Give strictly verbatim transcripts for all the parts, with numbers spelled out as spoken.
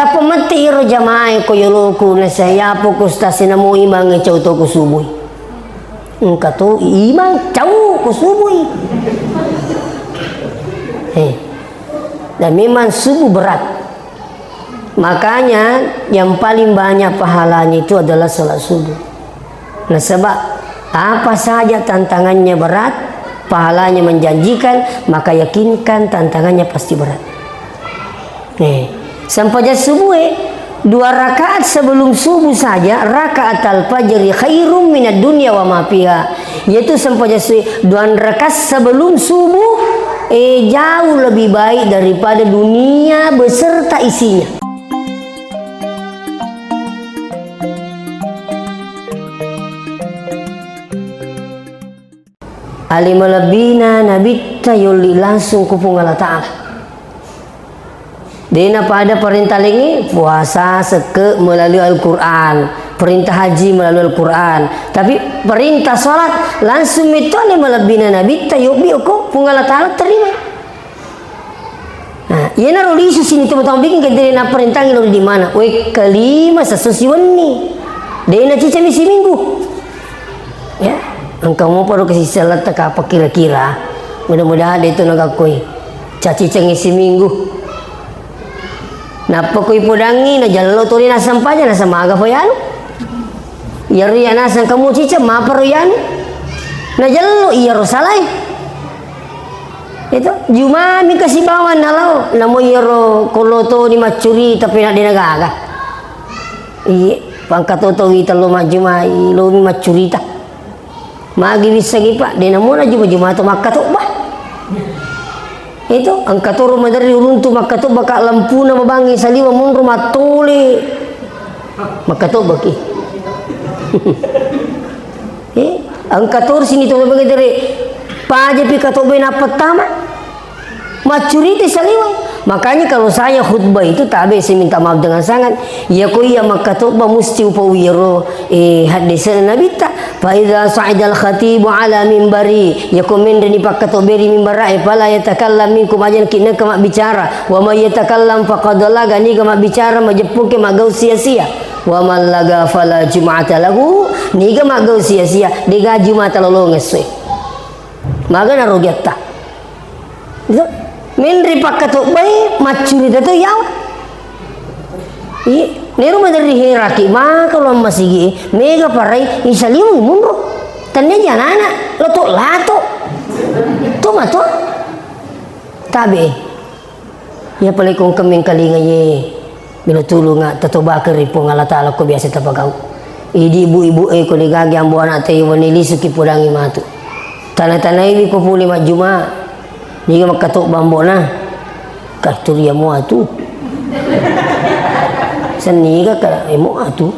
Apa mette iro jamaah ko yoloku, nasaba iya poko ustaz, namo imang cau to ko subui. Engka to imang cau ko subui. Eh. Dan memang subuh berat. Makanya yang paling banyak pahalanya itu adalah sholat subuh. Nasaba apa saja tantangannya berat, pahalanya menjanjikan, maka yakinkan tantangannya pasti berat. Eh, sempajang subuh, eh, dua rakaat sebelum subuh saja, rakaat al-fajri khairum minad dunya wa ma fiha. Yaitu sempajang subuh, dua rakaat sebelum subuh, eh, jauh lebih baik daripada dunia beserta isinya. Ale malebbina Nabitta yolli langsung ku Puang Allah Ta'ala. Dena pada perintah laingnge, puasa, sekke melalui Al-Quran, perintah haji melalui Al-Quran. Tapi perintah sholat langsung metto ale malebbina Nabitta yobbi ko Puang Allah Ta'ala terima. Nah, iyanaro lisu sini tau-tau bikin kedere napparentangi lori di mana. Wekka lima sesso siwenni. Dena cicami siminggu. Ya, engka mopa ro kasisalatta kapa kira-kira. Mudah-mudahan de to nagakkoi. Cacicengi siminggu. Nappa koi podangi najallo toni nasampaja nasamaga po yanu. Iyaro iya nasang kamu ciceng maparo yanu. Najallo iyaro salai. Itu jumami kasi bawang nalao, namo iyaro kolo toni maccurita pena dena gaga. Iye, pangka toto wita lo majjumai, lomi maccurita. Magi wissagi, Pak, dena mona juma-juma to makkatobba. Itu engka toro maderri uruntu makkatobba ka lampuna mabangi saliwa monro mattole. Makkatobba ki. Eh, engka toro sini to mabangi dere. Paja pi katobba nappa tama. Maccurita saliweng. Makanya kalau saya khutbah itu tabe, saya minta maaf dengan sangat. Iya ko iya makkatobba musti upau iyaro, eh, haddesena Nabitta. Fa idza sa'idal khatibu ala mimbari. Iya ko menreni pakkatobba ri mimbara, eh, fala yatakallam minkum, aja naki nengka mabbicara. Wa may yatakallam faqad laga, niga mabbicara majeppungke maggau sia-sia. Wa man laga fala jum'ata lahu, niga maggau sia-sia, dega jumata lolongeng essoe. Magana rogiatta. Itu. Menri pakkatobbai, maccurita to yawa. Iya, nero maderri heraki, maka lo masigi, mega parai, isalimu munro. Tania janana, lato-lato. To mato. Tabe. Iya pale ko engka mengkalinga ye. Melo tulunga, tatobakeng ri Puang Allah Ta'ala ko biasa tapagau. Idi ibu-ibu e ko degage ambo ana te wani lisuki podangi matu. Tana-tanaiwi ko pole majjuma. Niga makkatobba ambona. Ka turiamo atu. Senniga ka emo atu.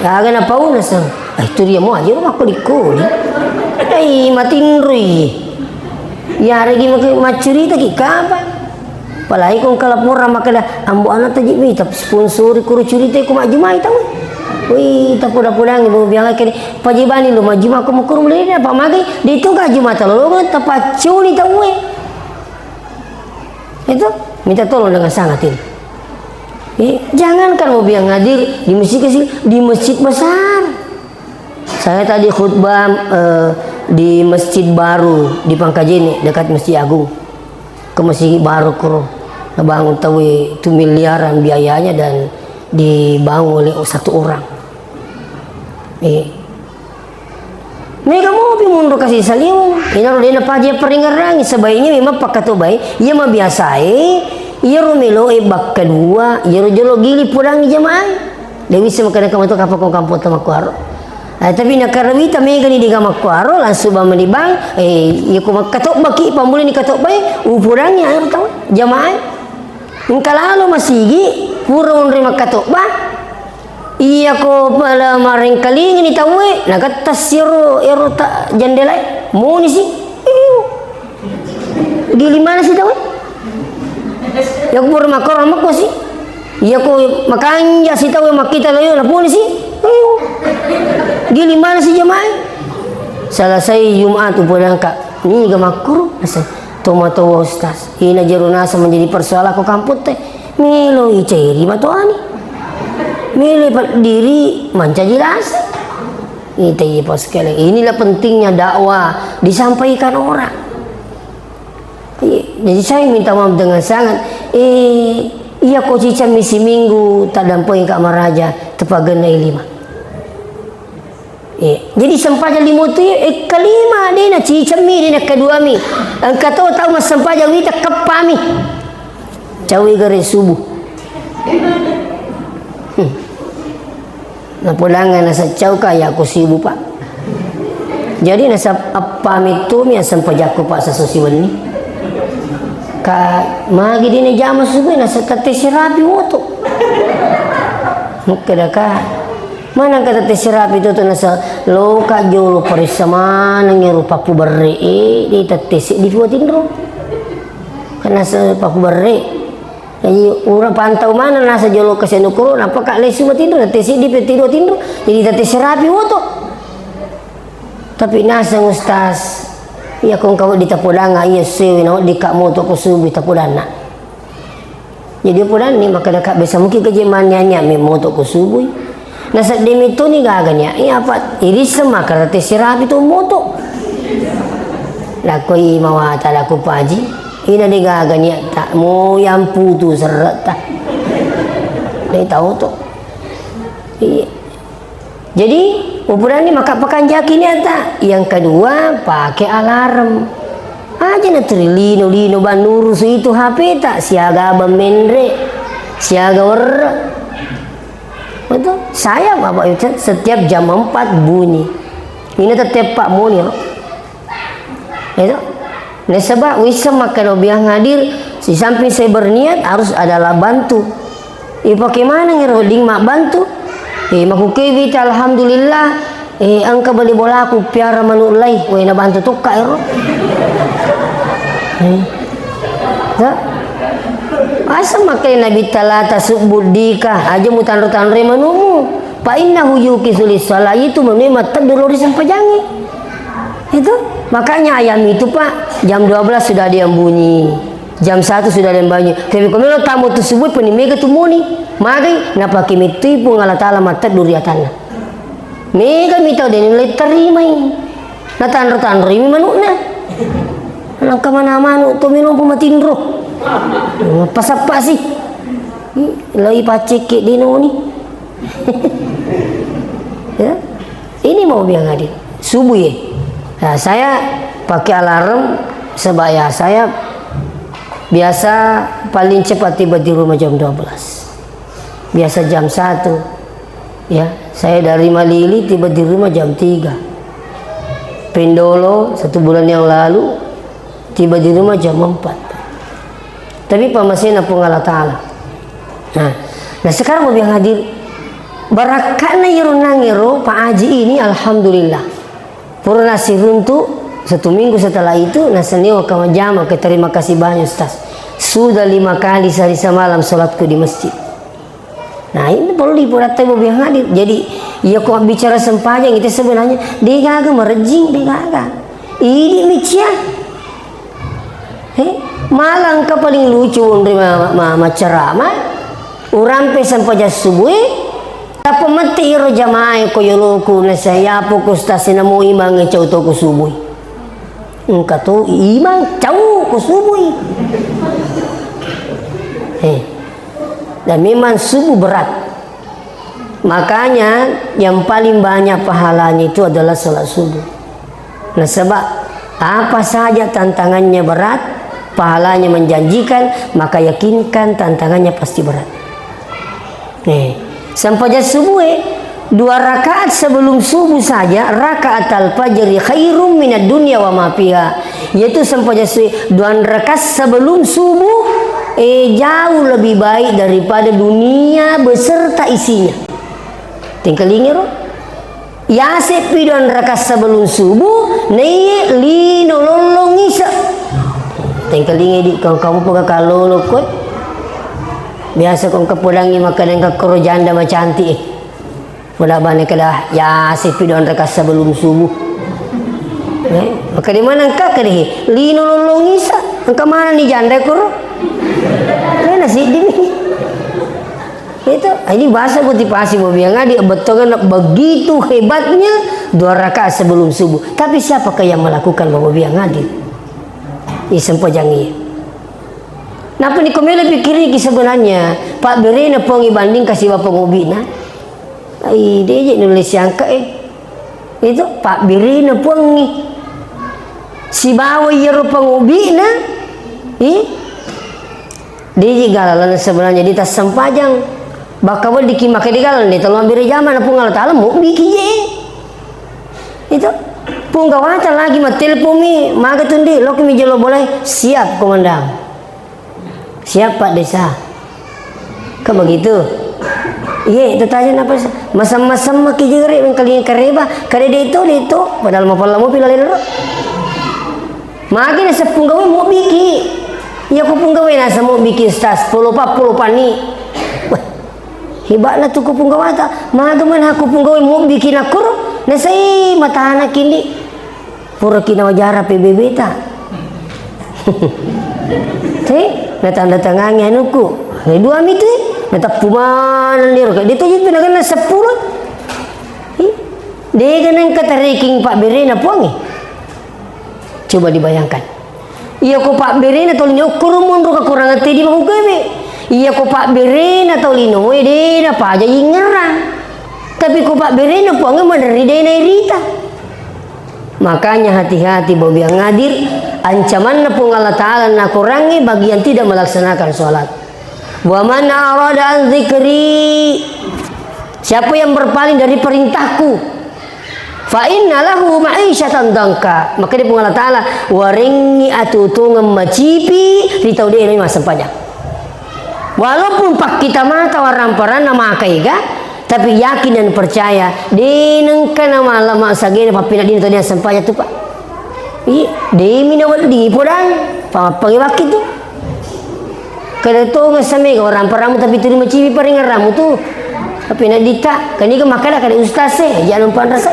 Aga napauna sang. Ai, tu dia mo aja makko dikoli. Ai, matinroi. Yaregi maka maccuritaki kapa. Apalagi ko engka laporan makkeda, ambo ana taji mita sponsori kuro curita ko majjumai tau. Wih, tapoda-podangi lo biang kene. Pajebani lo majjuma ko mukuru mulai apa magai. Ditu ka jumata lolongan tapaccuni tau. Itu minta tolong dengan sangat ini. Eh, jangankan mau biang hadir di masjid kecil, di masjid besar. Saya tadi khutbah, eh, di masjid baru di Pangkajene, dekat Masjid Agung. Ke masjid baru kuro. Nabangun tawe itu miliaran biayanya dan dibangun oleh satu orang. Eh, Mega mopi munro kasi saliweng. Inaro dena paja paringerrangi, sebaiknya memang pakkatobai, iya mabiasae, iyaro meloe bakka dua, iyaro jolo gili pudangi jamaah. De wisse makkeda kamu to kapa ko kampung tama kuaro. Eh, tapi nakkarawita megani di gama kuaro, langsung bang mani bang, eh, iya ko makkatobbaki, pammulani katobbai, upudangi ayo tau, jamaah. Engka lalo masigi, pura onroi makkatobba, Iyako pada marengkalingini tauwe, nagattas iyaro, iyaro ta-, jendelae, monisi. Iu. Giling manasi tauwe. Iyako pura makkoro makkosi. Iyako makanja si tauwe makkita layo naponisi. Iu. Giling manasi jamae. Selesai Jumat upodangka. Niga makkuru? Asa. Tomatoa ustaz. Ina jero nasa menjadi persoalan ko kampung te. Melo icairi matoani. Melo ipeddiri mancaji lasa. Ita iya, Pak, sekalian. Inilah pentingnya dakwah disampaikan orang. Iya, jadi saya minta maaf dengan sangat. Eh, iya ko cicammi siminggu taddampengika maraja, tepagennai lima. Eh, jadi sempajang lima tu, eh, kelima dena cicammi, dena keduami. Engka to tau massempajang wita keppami. Cawi gare subuh. Hmm. Napodangnga naseng cau ka, ya ko sibu, Pak. Jadi naseng eppami tu mi aseng pajakku, Pak, sesso siwenni. Ka magi dina jama subuh naseng tette sirapi woto. Mukkeda ka, mana engka tette sirapi tu, tu naseng loka jolo paressa maneng ero pappu berre e, di tette seddi pi watinro. Karena se pappu berre. Jadi, ura pantau maneng naseng jolo kasi anu koro, nappa ka lesu matinro, tette seddi pe tido tinro, jadi tette sirapi woto. Tapi naseng Ustaz, iya ko engka wedding tapodangnga, iya sewe na wedding ka moto ko subuh tapodanna. Jadi podanni, makkeda ka biasa mungkin keje mannya-nya mi moto ko subuh. Naseddimi toni gaga nia, iya, apa irisseng maka tette sirapi to moto. Lakkoi mawata, lakko paji, ina de gaga nia ta, mo yang putu serre ta. De tau to. Iya. Jadi, upodanni maka pakanjaki nia ta. Yang kedua, pakai alarm. Aja na teri lino-lino bang nurusu itu H P ta, siaga abang menre, siaga werre. Betul? Saya, Bapak Ibu, setiap jam empat bunyi. Ini tetep Pak Munir. Itu. Nasaba wisseng makkeda biang hadir, di samping saya berniat, harus adalah bantu. Ipake maneng ero ding mabbantu. Eh, makukewi ta, alhamdulillah. Eh, engka bali bolaku piara manu lai. Weh, nabantu tokka ero. Eh. Ta? Asa makkai Nabi ta, "La tasubbu dika, aja mutanro-tanroi manumu. Fa innahu yuqizu lis shalah," itu manue matteddu lao ri sempajangnge. Itu. Makanya ayam itu, Pak, jam dua belas sudah ada yang bunyi. Jam satu sudah ada yang bunyi. Tapi kalau memang tamu tu subuh, pani mega tu muni. Magai, napake mittui Puang Allah Taala matteddu ri atanna. Mega mi tau de nulle tarimai. Natanro-tanroi mi manukna. Nangka mana manuk to mi lompo matinro. Pasappa sih. Loi paccekki dinoni. Ya. Ini mau biang hadir. Subuh ya. Nah, saya pakai alarm sebab ya saya biasa paling cepat tiba di rumah jam dua belas. Biasa jam satu. Ya, saya dari Malili tiba di rumah jam tiga. Pendolo satu bulan yang lalu tiba di rumah jam empat. Tapi pamasena Puang Allah Taala. Nah, nah sekarang mau bilang hadir, barakka'na iro nangero Pak Haji ini, alhamdulillah. Pura nasiruntu, satu minggu setelah itu, nasenni waka majama ke, terima kasih banyak Ustaz. Sudah lima kali sehari semalam sholatku di masjid. Nah, ini perlu dipurattai bobiang hadir. Jadi, iya ko bicara sempajang itu sebenarnya degaga merejing, degaga. Idi micia. Eh, malah engka paling lucu onri ma-, ma-, ma-, macerama. Urampe sempajang subuh, tappa mette iro jamaah ko yoloku, nasaya poko stasena mo imang cau toko subuh. Engka to imang cau ko subuh. Eh. Dan memang subuh berat. Makanya yang paling banyak pahalanya itu adalah sholat subuh. Nasaba apa saja tantangannya berat, pahalanya menjanjikan, maka yakinkan tantangannya pasti berat. Eh, sempajang subuh, eh, dua rakaat sebelum subuh saja, rakaat al-fajri khairum minad dunya wa ma fiha. Yaitu sempajang subuh, dua rakaat sebelum subuh, eh, jauh lebih baik daripada dunia beserta isinya. Tingkalingi ro. Yaseppi dua rakaat sebelum subuh, naiye lino lollong isa. Tingkalingi di kau, kamu pega kalolo koe. Biasa kong kepodangi makan engka koro janda macantik, eh. Poda bane keda, yaseppi dua rakaat sebelum subuh. Eh, maka di mana engka kede, lino lollong isa. Engka mana ni janda koro? Kena siddi mi. Itu, ini bahasa motivasi, Bapak Ibu yang hadir, betul kan? Begitu hebatnya dua rakaat sebelum subuh. Tapi siapakah yang melakukan, Bapak Ibu yang hadir? Ini sempajang iya. Napa niko melo pikkiriki sebenarnya? Pabberena Puang ibanding kasi bapa ngobina. Ai, deje nulis siangka, eh. Itu pabberena Puangngi. Sibawa iyaro pangobina, eh. Deje gala lalenna sebenarnya di tassempajang. Bakka weddikki makkeda gala de tolong bere jama na Puang Allah Taala, mobbiki je. Itu. Punggawata lagi mattelpon mi, maga tu ndi, lokki mi jolo bolae, siap komandan. Siap Pak Desa. Kan begitu? Iye, itu tanya napa sa-, masam-masam maki jere mengkalinga kareba, kada de itu, de itu, padahal mapalla mopi laleng ro. Magi naseng punggawe mobbiki. Iya ko punggawe naseng mobbiki Ustaz, polo pa, polo pani. Wah, hebatna tu ko punggawata. Maga mana ko punggawe mobbiki nakuro, nasai matana kindi. Puraki nawajara P B B ta. Te, natanda tangangi anuku. Re dua mitu, natappu maneng liro. Kayak dia tuh itu naga sepuluh. Ih, dega nengka tareking pabberena Puangnge. Coba dibayangkan. Iya ko pabberena tau lino, ukkuru monro kekurangan tedi mangukeme. Iya ko pabberena tau linoe, dena paja ingerang. Tapi ko pabberena Puangnge maderri dena irita. Makanya hati-hati, Bapak Ibu yang hadir, ancamanna Puang Allah Ta'ala nakorangi bagi yang tidak melaksanakan sholat. "Wa man arada an dzikri," siapa yang berpaling dari perintahku, "fa inna lahu ma'isyatan dhanka," maka dia Puang Allah Ta'ala warengngi atutungeng macipi ri tau de' na massempajang. Walaupun pakkita mata waramparanna makaega, tapi yakin dan percaya, de' nengka namala massagena pappeneddinna tau de' nassempajang tu, Pak. Iya, demi nawedding podang, pamappangi wakki tu. Kada tongeng samega waramparammu tapi tuli macipi paringerrammu tu. Tapi na dita, kaniga makkada kada ustaz e, jangan panrasa.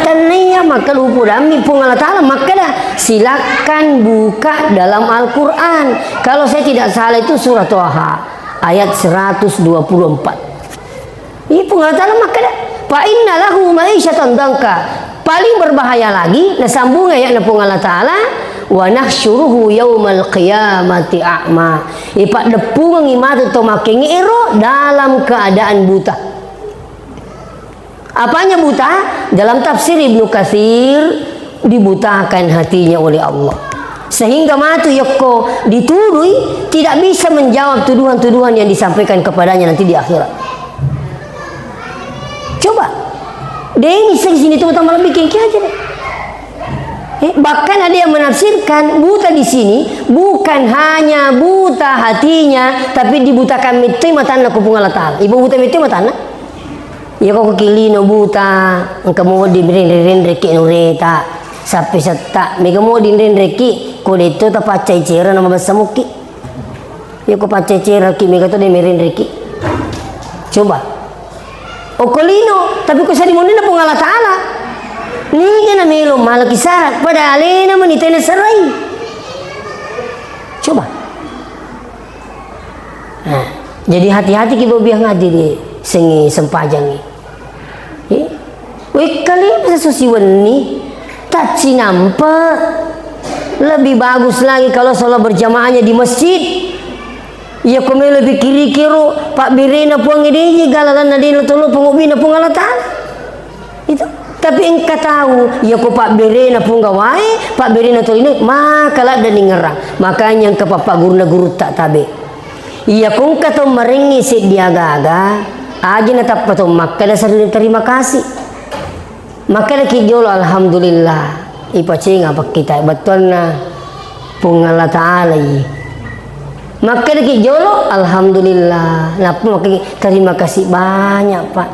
Tania maka lupu dami Puang Allah Ta'ala makkada, silakan buka dalam Al-Quran. Kalau saya tidak salah itu surah Toha ayat seratus dua puluh empat. Iya, Puang Allah Ta'ala makkada, "Fa inna lahu ma'isyatan dhanka." Paling berbahaya lagi, nasambung ayatna Puang Allah Ta'ala, "Wa nahsyuruhu yaumal qiyamati a'ma." Ipaddeppungengngi matu to makkengngero dalam keadaan buta. Apanya buta? Dalam tafsir Ibnu Katsir, dibutakan hatinya oleh Allah. Sehingga matu yakko ditudui, tidak bisa menjawab tuduhan-tuduhan yang disampaikan kepadanya nanti di akhirat. Coba. Demi sini tu tambah lebih kengki aja deh. Eh, bahkan ada yang menafsirkan buta di sini bukan hanya buta hatinya, tapi dibutakan metoi matanna ku Puang Allah Ta'ala. Ibu buta metoi matanna. Iya, ko kilino buta, engka modi rinre-rinreki nureta, sappe setta, mega modi rinreki, ko detto tapaccai cera nama bessa mukki. Iya, ko paccai ceraki, mega to de mirinreki. Coba. Okko lino, tapi ko sadi monina Puang Allah Ta'ala. Niga na melo malaki sara, pada alena mani tena serai. Coba. Nah, jadi hati-hati ki bobiang adi di sengi sempajangi. Eh? Wekkalima sessusi wenni, taccinampe. Lebih bagus lagi kalau sholat berjamaahnya di masjid. Iya, ko melo pikirikiro, pabberena Puang ede je galalanna de lo tolo pengobbina Puang Allah Ta'ala. Itu. Tapi engka tau, iya ko pabberena Puang gawae, pabberena tolino, maka ladda ningerang. Makanya engka pappaguruna gurutta tabe. Iya ko engka tau marengngi seddi aga-aga, aja natappa tau makkeda sering terima kasih. Makkedaki jolo, "Alhamdulillah, ipacenga pakkita bettuanna Puang Allah Ta'ala i." Makkedaki jolo, "Alhamdulillah." Nappa makkeda, "Terima kasih banyak, Pak."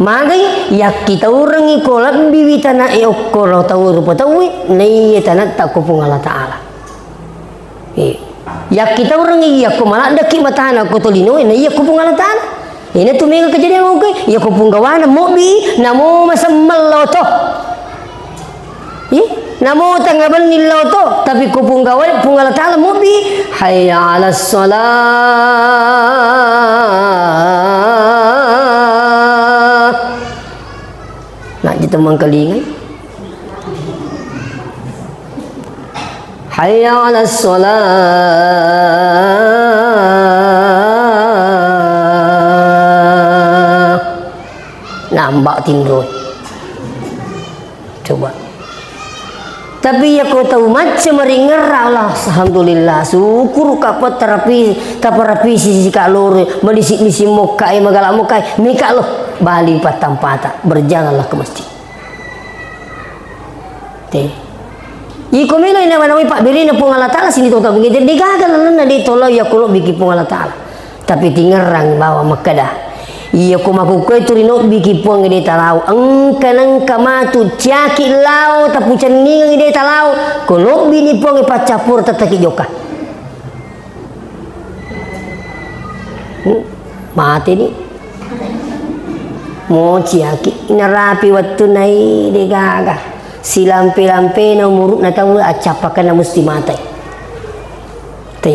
Magai, yakkitaurengngi ko lebbiwi tanae okko ro tau rupa tauwe, naiya tanatta ko Puang Allah Ta'ala. Eh, yakkitaurengngi iya ko maladdeki matana ko tolinoe, na iya ko Puang Allah Ta'ala. Ina tu mega kejadian oke, iya ko punggawana mobbi, namo masemmel loto. Ih, namo tengnga benni loto, tapi ko punggawa, Puang Allah Ta'ala mobbi, "Hayya 'alas shalah." Temmengkalingai. Hayya 'alas shalah. Nambah tinro. Coba. Tapi iya ko tau macca maringerra Allah, alhamdulillah, syukur ka pa tarapi, taparapisi sika loro, madisi-disi mokka e, magala mokka e, mika lo, bali pattampata, berjalanlah ke masjid. Te. Iko melo ina manawai pabbirina Puang Allah Ta'ala sini tau tau, de gaga lalenna de tolao iya ko lobbiki Puang Allah Ta'ala. Tapi tingerrang bawa makkeda, iya ko makkukkoe tu rinobbiki Puang de talao, engka nengka matu ciaki lao tapucenningengi de talao, ko lobbini Puang paccappura tetteki jokka. Hmm, mateni. Moci aki, narapi wettunna i de gaga. Silampe-lampena umuru'na tau accappakenna musti matai. Te.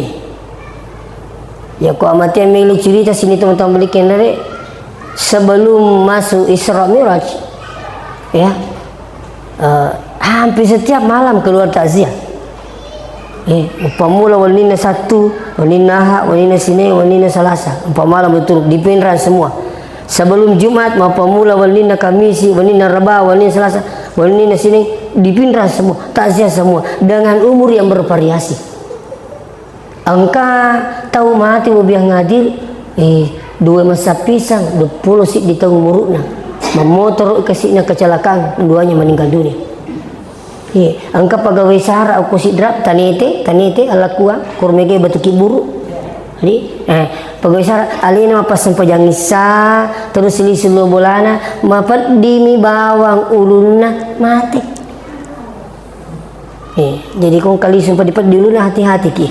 Iya ko amatia melo cerita sini teman-teman beli kenre sebelum masuk Isra Mi'raj. Ya. Eh, hampir setiap malam keluar takziah. Eh, umpamula wenninna Sabtu, wenninna Ahad, wenninna Senin, wenninna Selasa. Empat malam berturut, di Pinrang semua. Sebelum Jumat, mappammula wenninna Kamisi, wenninna Reba, wenninna Selasa, wenninna Senin, di Pinrang semua. Takziah semua. Dengan umur yang bervariasi. Engka tau mate Bobiang Adil, eh, dua masa pisang, dua puluh siddi taung umuru'na. Mammotoro kasi'na kecelakaan, duanya meninggal dunia. Eh, engka pegawai sara okko Sidrap, tanete, tanete, alakua, kurmege batu kiburu. Jadi, eh, pegawai sara, alena mappassempajang issa, terus lisu lo bolana, mapeddimi bawang ulunna, mate. Eh, jadi kong kali sumpah dipeddi ulunna hati-hati ki.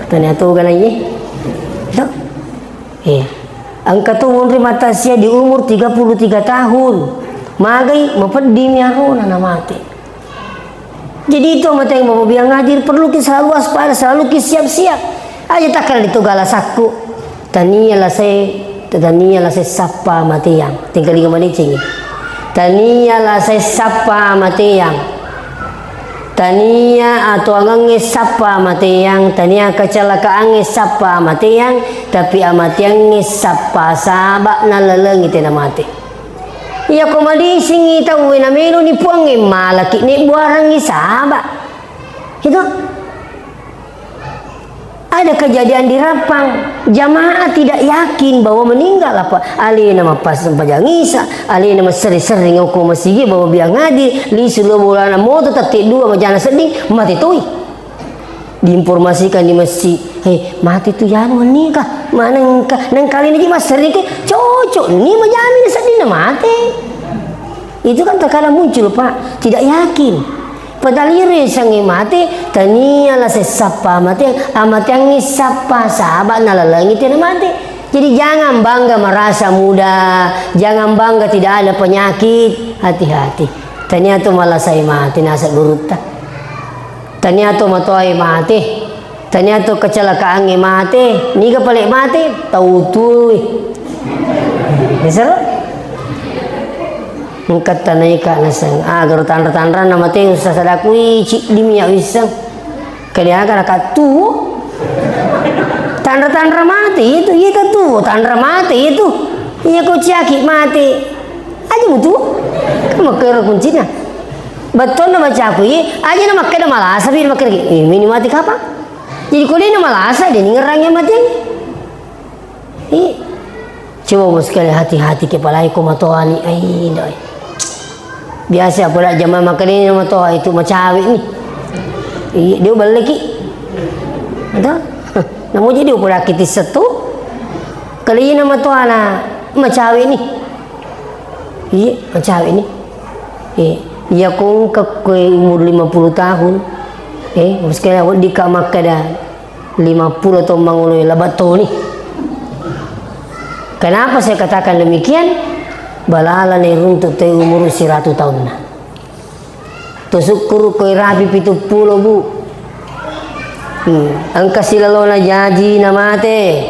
Tanya tu kan aja. Tuh. Eh, engka tu munri mata sia di umur tiga puluh tiga tahun. Magai mapeddi mi arona na mate. Jadi itu mata yang mau bilang hadir perlu ki selalu waspada, selalu ki siap-siap. Aja takkan itu galasakku. Tania lasai, tania lasai sappa mateang. Tingkalinga madecengi. Tania lasai sappa mateang. Tania atuangengnge sappa mateang, tania kecelakaangnge sappa mateang, tapi amateangnge sappa saba nalalengi tena mate. Iya ko madisingi tauwe nameloni puangnge malaki ne buarengngi saba. Itu. Ada kejadian di Rappang, jamaah tidak yakin bahwa meninggal apa. Alena mappasempajang isa, alena massering-sering okko masigi bahwa biang hadir, lisu lo bolana moto tette dua majana sedding, mate toi. Diinformasikan di masjid, "Hei, mate tu yanu meninggal, manengka, nengkalina ji massering ke, cocok ni majamin sedding na mate." Itu kan terkadang muncul, Pak, tidak yakin. Padahal iro yasengnge mate, tania lasai sappa mate, amateangngi sappa saba nalalengi tena mate. Jadi jangan bangga merasa muda, jangan bangga tidak ada penyakit, hati-hati. Tania to malasai mate naseng gurutta. Tania to matoai mate. Tania to kecelakaangnge mate, niga pale mate, tau tuwi. Biasa ro? Engka tanaika naseng, ah, garo tanra-tanranna mate, ussa sadaku, ih, ciddi mi ya wisseng. Kaliaga raka tu? Tanra-tanra mate itu, iya ta tu, tanra mate itu. Iya ko ciaki mate. Aja mutu. Kan makkero kuncina. Bettonna bacaku, iya, aja na makkeda malasa, bi makkeda, eh, mini mate kapang. Jadi, ko de'na malasa, de' ningerrangi amateangnge. Iya. Coba mo sekali hati-hati ke palai ko matoani, ai, ndai. Biasa apa dak jama makkeda matoa itu macawe ni. Iya, de' balleki. Ada? Namo jadi apa dak kitis setu? Kali ini matoana macawe ni. Iya, macawe ni. Eh, iya ko engka koe umur lima puluh tahun. Eh, maskena weddikka makkeda lima puluh taung mangolo e, labattoni. Kenapa saya katakan demikian? Balala nairuntu te umur siratu taunna. Tusukkuru koe rapi pitu pulo, Bu. Hmm, engka silalona jaji na mate.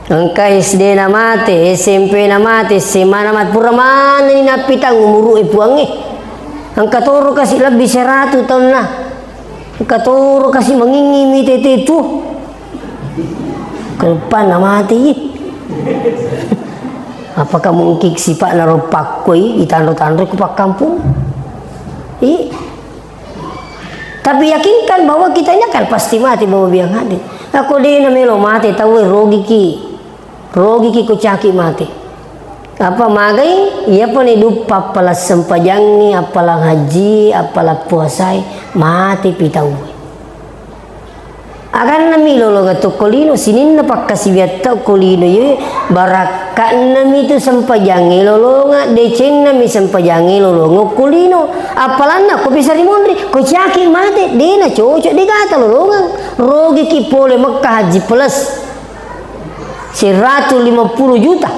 Engka S D na mate, S M P na mate, S M A na mate, pura manenni nappitang umuru'e Puangnge. Engka toro kasi lebbi seratu taunna. Engka toro kasi mangingi mitete tuo. Kelupanna mate, iye. Apakah mungkin sipa'na ro pakkoi, itanro-tanro ku pakkampung? Iye. Tapi yakinkan bahwa kita ini akan pasti mati, Bapak Biang hadir. Ako de na melo mate tauwe, rogiki. Rogiki ko caki mate. Apa magai? Iyapa ni duppa appalang sempajangngi, appalang haji, appalang puasai, mate pi tauwe. Aganna mi lolonga tokko lino, sininna pakkasiwiatta ko lino ye, barakka'na mi tu sempajangnge lolonga, decenna mi sempajangnge lolonga ko lino. Appalanna ko bisa rimonri, ko caki mate, de na cocok, de gata lolongang. Rogiki pole Mekka haji plus seratus lima puluh juta.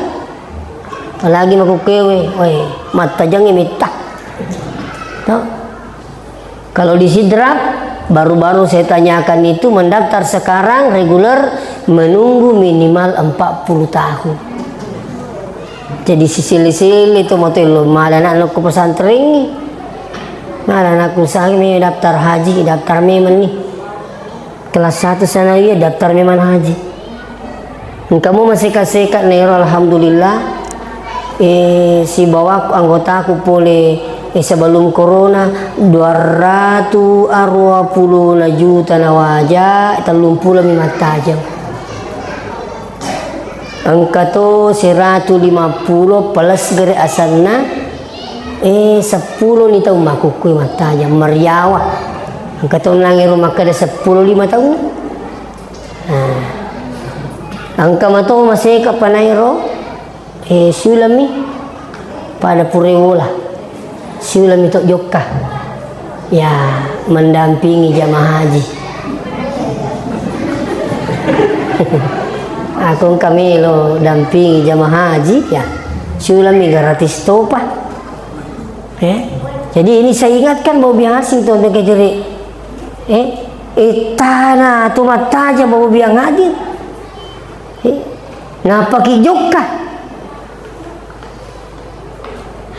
Apalagi makukkewe, weh, mattajangngi metta. No? Kalau di Sidrap, baru-baru saya tanyakan itu mendaftar sekarang reguler menunggu minimal empat puluh tahun. Jadi sisele-sele to matello, mala anakku pesantrengngi. Mala anakku sangi daftar haji, daftar memang nih. Kelas satu sanawiyah daftar memang haji. Engka mo maseka-seka nero, alhamdulillah. Eh, sibawaku anggotaku pole, eh, sebelum corona, dua ratus dua puluh juta nawaja, tellung pulo mi mattajeng. Engka to seratus lima puluh plus gere asanna, eh, seppulo ni taung makkukkue mattajeng, mariawa. Engka to nangero makkeda seppulo lima taung. Nah, engka mato maseka panairo, eh, siulami pada pura wola. Siulami to jokka. Ya, mendampingi jamaah haji. Aku engka melo dampingi jamaah haji, ya. Siulami gratis topa. Eh? Jadi ini saya ingatkan bahwa biasing to kejere. Eh? Eh, tana tu mattaja bahwa biang hadir. Eh? Napaki jokka.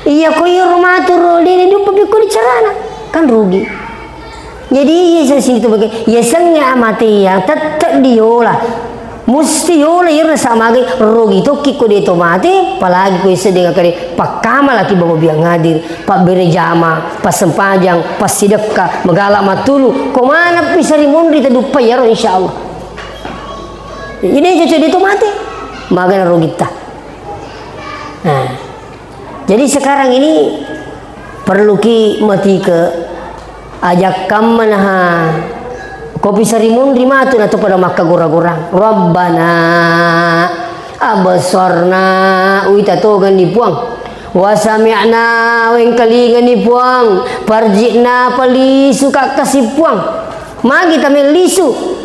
Iya ko iyaro matu ro, dene duppa pikkuni carana, kan rugi. Jadi iya sa sini tu bage, iya sengnge amateang tette diola. Musti yola iyaro nasamagai, rugi tokki ko de to mate, apalagi ko isse de kade pakkamalaki babo biang hadir, pabbere jama, passempajang, passidekka, magala mattulu, ko manappi sari monri taduppa iyaro insyaallah. Jadi cocok de to mate, magana rugitta. Nah, jadi sekarang ini perluki matike ajakkamma naha kopi sarimunri matu na to pada makkagora-gorang. Rabbana absarna, uita toganni Puang. Wa sami'na, wengkalingani Puang. Farji'na, palisu kakkasi Puang. Magi tamellisu.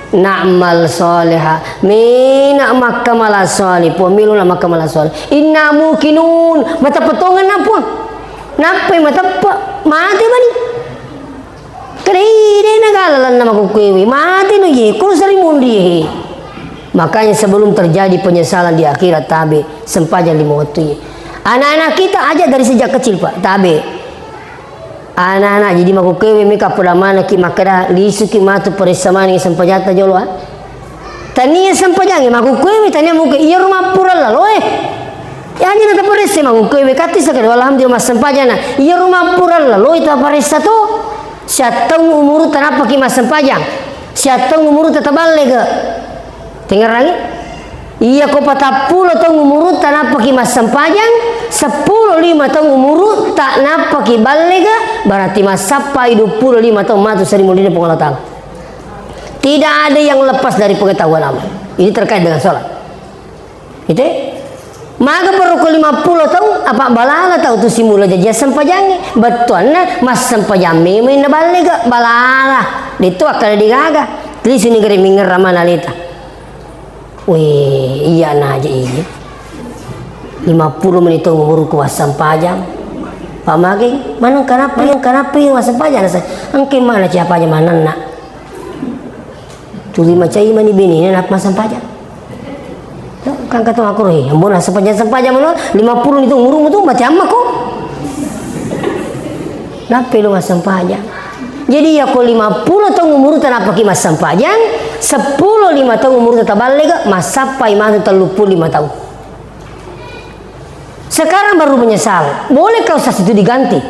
Na'mal soleha, mena makkamala sole, Puang, melo na makkamala sole. Inna muqinun, mateppa tongenna, Puang. Nappai mateppa, mate mani. Kena ide na gala lanna makukkuewe, mate no ye, kulo sari munri ye. Makanya sebelum terjadi penyesalan di akhirat, tabe, sempajang lima waktu ye. Anak-anak kita aja dari sejak kecil, Pak, tabe. Anak-anak, jadi makukkuewe meka poda manekki makkeda, lisuki matu paressa manengi sempajatta jolo, ah. Tania sempajangnge makukkuewe, tania muke, iyaro mappura laloe. Yaji na taparessa makukkuewe, katti sakali, alhamdulillah, massempajang na. Iyaro mappura laloe taparessa to. Siattaung umuru tanappaki massempajang. Siattaung umuru tataballega. Tengngerangi? Iya ko patappulo taung umurutta nappaki massempajang, seppulo lima taung umurutta nappaki ballega, berarti massappai duappulo lima taung matu seri munrina Puang Allah Ta'ala. Tidak ada yang lepas dari pengetahuan Allah. Ini terkait dengan sholat. Gitu? Maga perlu ko lima pulo taung, apa balala tau tu simula jaji assempajangnge. Bettuanna massempajang memeng na ballega, balala. Detto akkada degaga. Lisuni gare mingerra mana leta. Weh, iya na aja iya. Lima pulo menit umurku massempajang. Pak Mageng, maneng kenapa, maneng kenapa yang massempajang? Engke mana siapa aja manenna. Tuli macai mani benena nappa massempajang. Kan kata aku, "Eh, ambona sempajang-sempajang mano, lima puluh itu umurmu tu, mati amma ko." Nappa lo massempajang. Jadi, ya ko lima puluh tahun umur tanappaki massempajang, seppulo lima tahun umur taballega, massappai matu tellu puluh lima tahun. Sekarang baru menyesal. Boleh kau sas itu diganti?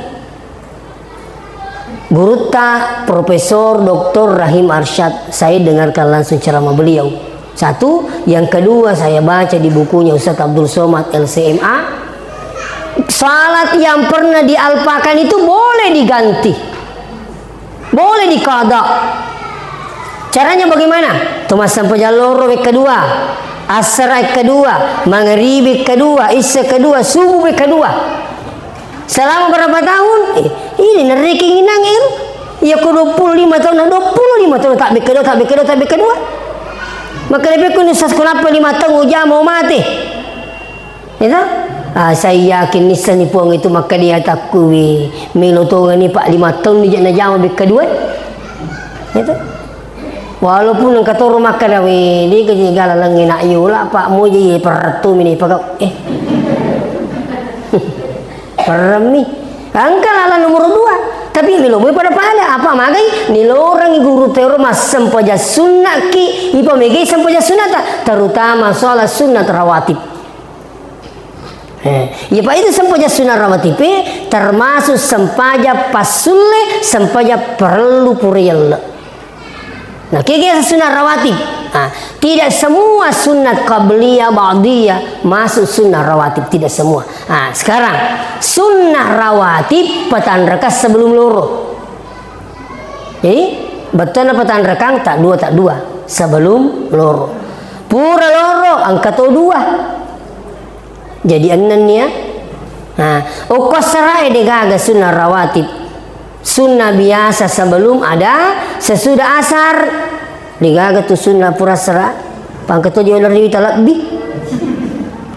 Gurutta Profesor Doktor Rahim Arsyad, saya dengarkan langsung ceramah beliau. Satu, yang kedua saya baca di bukunya Ustaz Abdul Somad L C M A, salat yang pernah dialpakan itu boleh diganti. Boleh dikada. Caranya bagaimana? Tumassempajang loro wekka dua, assara wekka dua, mangaribi wekka dua, isya wekka dua, subuh wekka dua. Selama berapa tahun? Eh, ini neriki nginang ero. Iya ko dua puluh lima tahun, dua puluh lima tahun tak bekedo, tak bekedo, tak bekedo. Maka lebih ko nisa sekolah apa lima tahun ujama mati. Itu? Ah, saya yakin nissani Puang itu maka dia takui melo tongani pak lima tahun ni jana jama bekedo. Itu? Walaupun engka toro makkeda, "We, de gaji gala lengnge nak yola, Pak, moje ye perrettu mini pagau." Eh. Perremmi. Engka lala nomor dua. Tapi melo moe pada pale, apa magai? Nilorangi guru tero massempajang sunnaki, ipa megai sempajang sunnata, terutama sholat sunnat rawatib. Eh, iya, Pak, itu sempajang sunnah rawatib, eh, termasuk sempajang passulle, sempajang perlu pura yelle. Nah, kira sunnah rawatib. Ah, tidak semua sunnah qabliyah, ba'diyah masuk sunnah rawatib, tidak semua. Ah, sekarang sunnah rawatib patanraka sebelum loro. Jadi, bettuanna patanrakang tak dua, tak dua sebelum loro. Pura loro, engka to dua. Jadi enneng nia. Nah, okko assarae degaga sunnah rawatib. Sunnah biasa sebelum ada, sesudah asar. Degaga tu sunnah pura assara. Pangka to jolo riwita lebbi.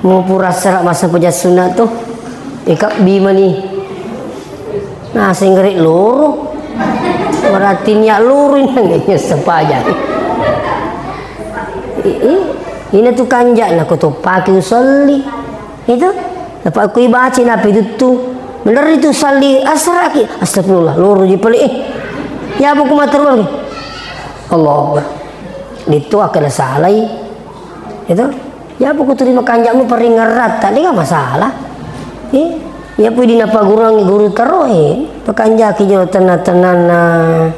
Mau pura assara masa pejah sunnah tu. Ikabbi mani. Nah, senggere loro. Berarti niat loro ini sempajang. I-, i-, ina tu kanja na ko to pake usolli. Itu, apa aku ibaca napi tuttu. Bener itu salli asraki. Astagfirullah, loro ji pale, eh. Ya apa ku matur lagi? Allahu Akbar. Itu akan salai. Itu. Ya apa ku terima kanjakmu paringerat tadi kan masalah. Eh, ya apa di napa guru, guru tero, eh. Pakanjaki jo tenang-tenang,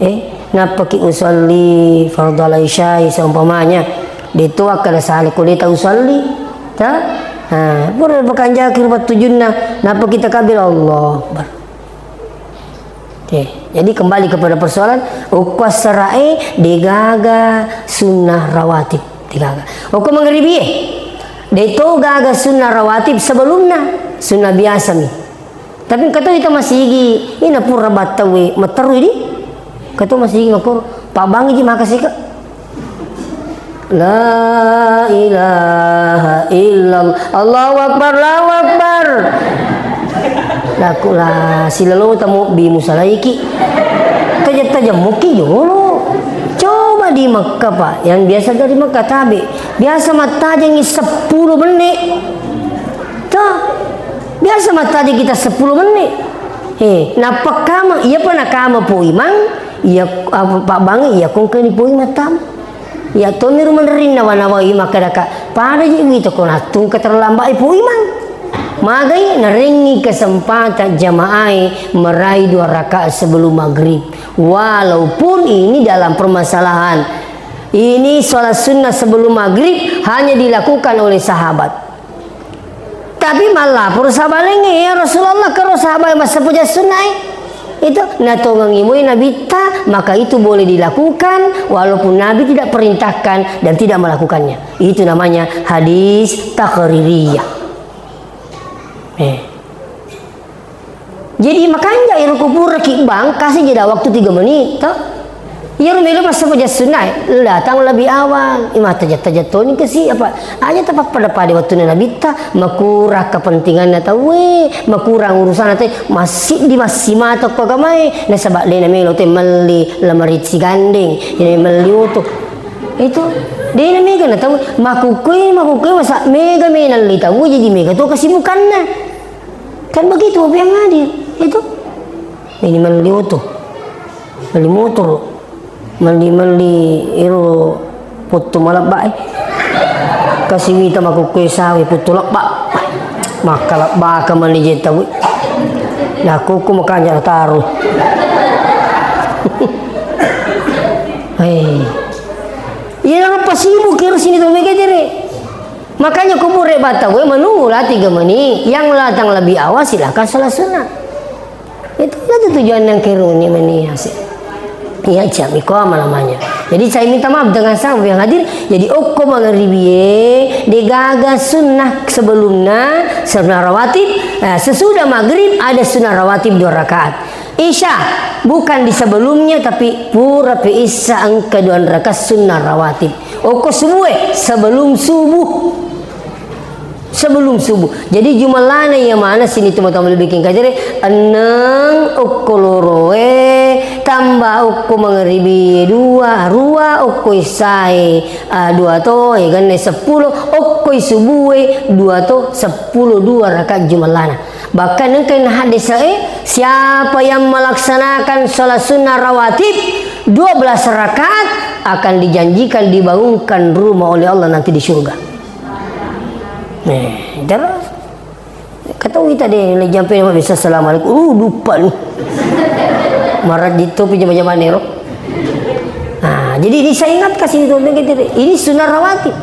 eh, nappaki usalli fardhu al isya'i seumpamanya. De'to akkeda sala ko de' ta usalli, ta? Ha, pura pakanjaki rupa tujunna, nappa kita kabel, Allahu Akbar. Oke, jadi kembali kepada persoalan, okko assarae de'gaga sunnah rawatib, de'gaga. Okko mangaribie, de'to gaga sunnah rawatib sebelumna, sunnah biasa mi. Tapi engka to ita masigi, ina pura battawe matterui di. Engka to masigi makkoro, pabbangi ji makasika. La ilaha illallah. Allahu Akbar, Allahu Akbar. Laku la silalo tamu bi musalaiki. Taja-, tajammuki jolo. Coba di Mekah, Pak. Yang biasa dari Mekah tabe. Biasa mattajengi seppulo menit. Toh, biasa mattaji kita seppulo menit. Eh, nappa kama, iya pa nakama po imang, iya, apa, pabbangi, iya kongkeni po imang tama. Iya tomi rumenring nawa-nawai makkadaka, pada ji wito ko nattungka terlambat po imang. Magai narengi kesempatan jamaah e meraih dua rakaat sebelum maghrib. Walaupun ini dalam permasalahan. Ini sholat sunnah sebelum maghrib hanya dilakukan oleh sahabat. Tapi mallaporo sahabat laingnge, "Ya Rasulullah, karo sahabat massapujang sunnae?" Itu natongengi moi Nabitta, maka itu boleh dilakukan walaupun Nabi tidak perintahkan dan tidak melakukannya. Itu namanya hadis taqririyah. Eh. Jadi makanja ero ko pura kibbang, kasih jeda waktu tiga menit, toh. Iyaro melo massapujang sunnae, datang lebih awal. Ima taja-taja toni kasi apa? Aja tapappada-pada wattuna Nabitta, makurang kepentinganna tauwe, makurang urusanna tauwe, massiddi massimata ko agamae, nasaba de' namelo te melli lemari sigandeng, jadi melli oto. Itu, de' na mega na tau, makkukkue, makkukkue, masa mega menalli tau, jadi mega to kesibukanna. Kan begitu, Bang Hadir. Itu. Ini melli oto. Melli motor. Melli, melli iro pottu malebba, eh. Kasi mita makkukkue sawi pottu lebba. Makkalebba ka melli jetta, Bu. Nah, kuku makanya taruh. Hei. Iya, napa sibuk kira sini tuh, mega jere. Makanya kubure bata gue menunggu lah tiga menit. Yang datang lebih awal, silakan sholat sunnah. Itu, itu tujuan yang keruni meni hasil. Iya, jam iko apa namanya. Jadi saya minta maaf dengan sama yang hadir. Jadi okko mangeribie, degaga sunnah sebelumnya, sunnah rawatib. Nah, sesudah maghrib ada sunnah rawatib dua rakaat. Isya, bukan di sebelumnya, tapi pura pe isya engka dua rakaat sunnah rawatib. Okko subuh, eh, sebelum subuh. Sebelum subuh. Jadi jumellana iya mana sini teman-teman lebih king kajere, enneng okko loroe, tambah okko mangeribi dua, rua okko isyae, ah, dua to, eh, genne seppulo, okko subuhe dua to, seppulo dua rakaat jumellana. Bahkan engka hadis, eh, siapa yang melaksanakan sholat sunnah rawatib dua belas rakaat akan dijanjikan dibangunkan rumah oleh Allah nanti di surga. Nih, terus. Kata wita deh, le jampe nama bisa assalamualaikum. Uh, lupa nih. Marah di topi jama-jama nero. Nah, jadi ini saya ingatkan sini tuh, ini sunnah rawatib.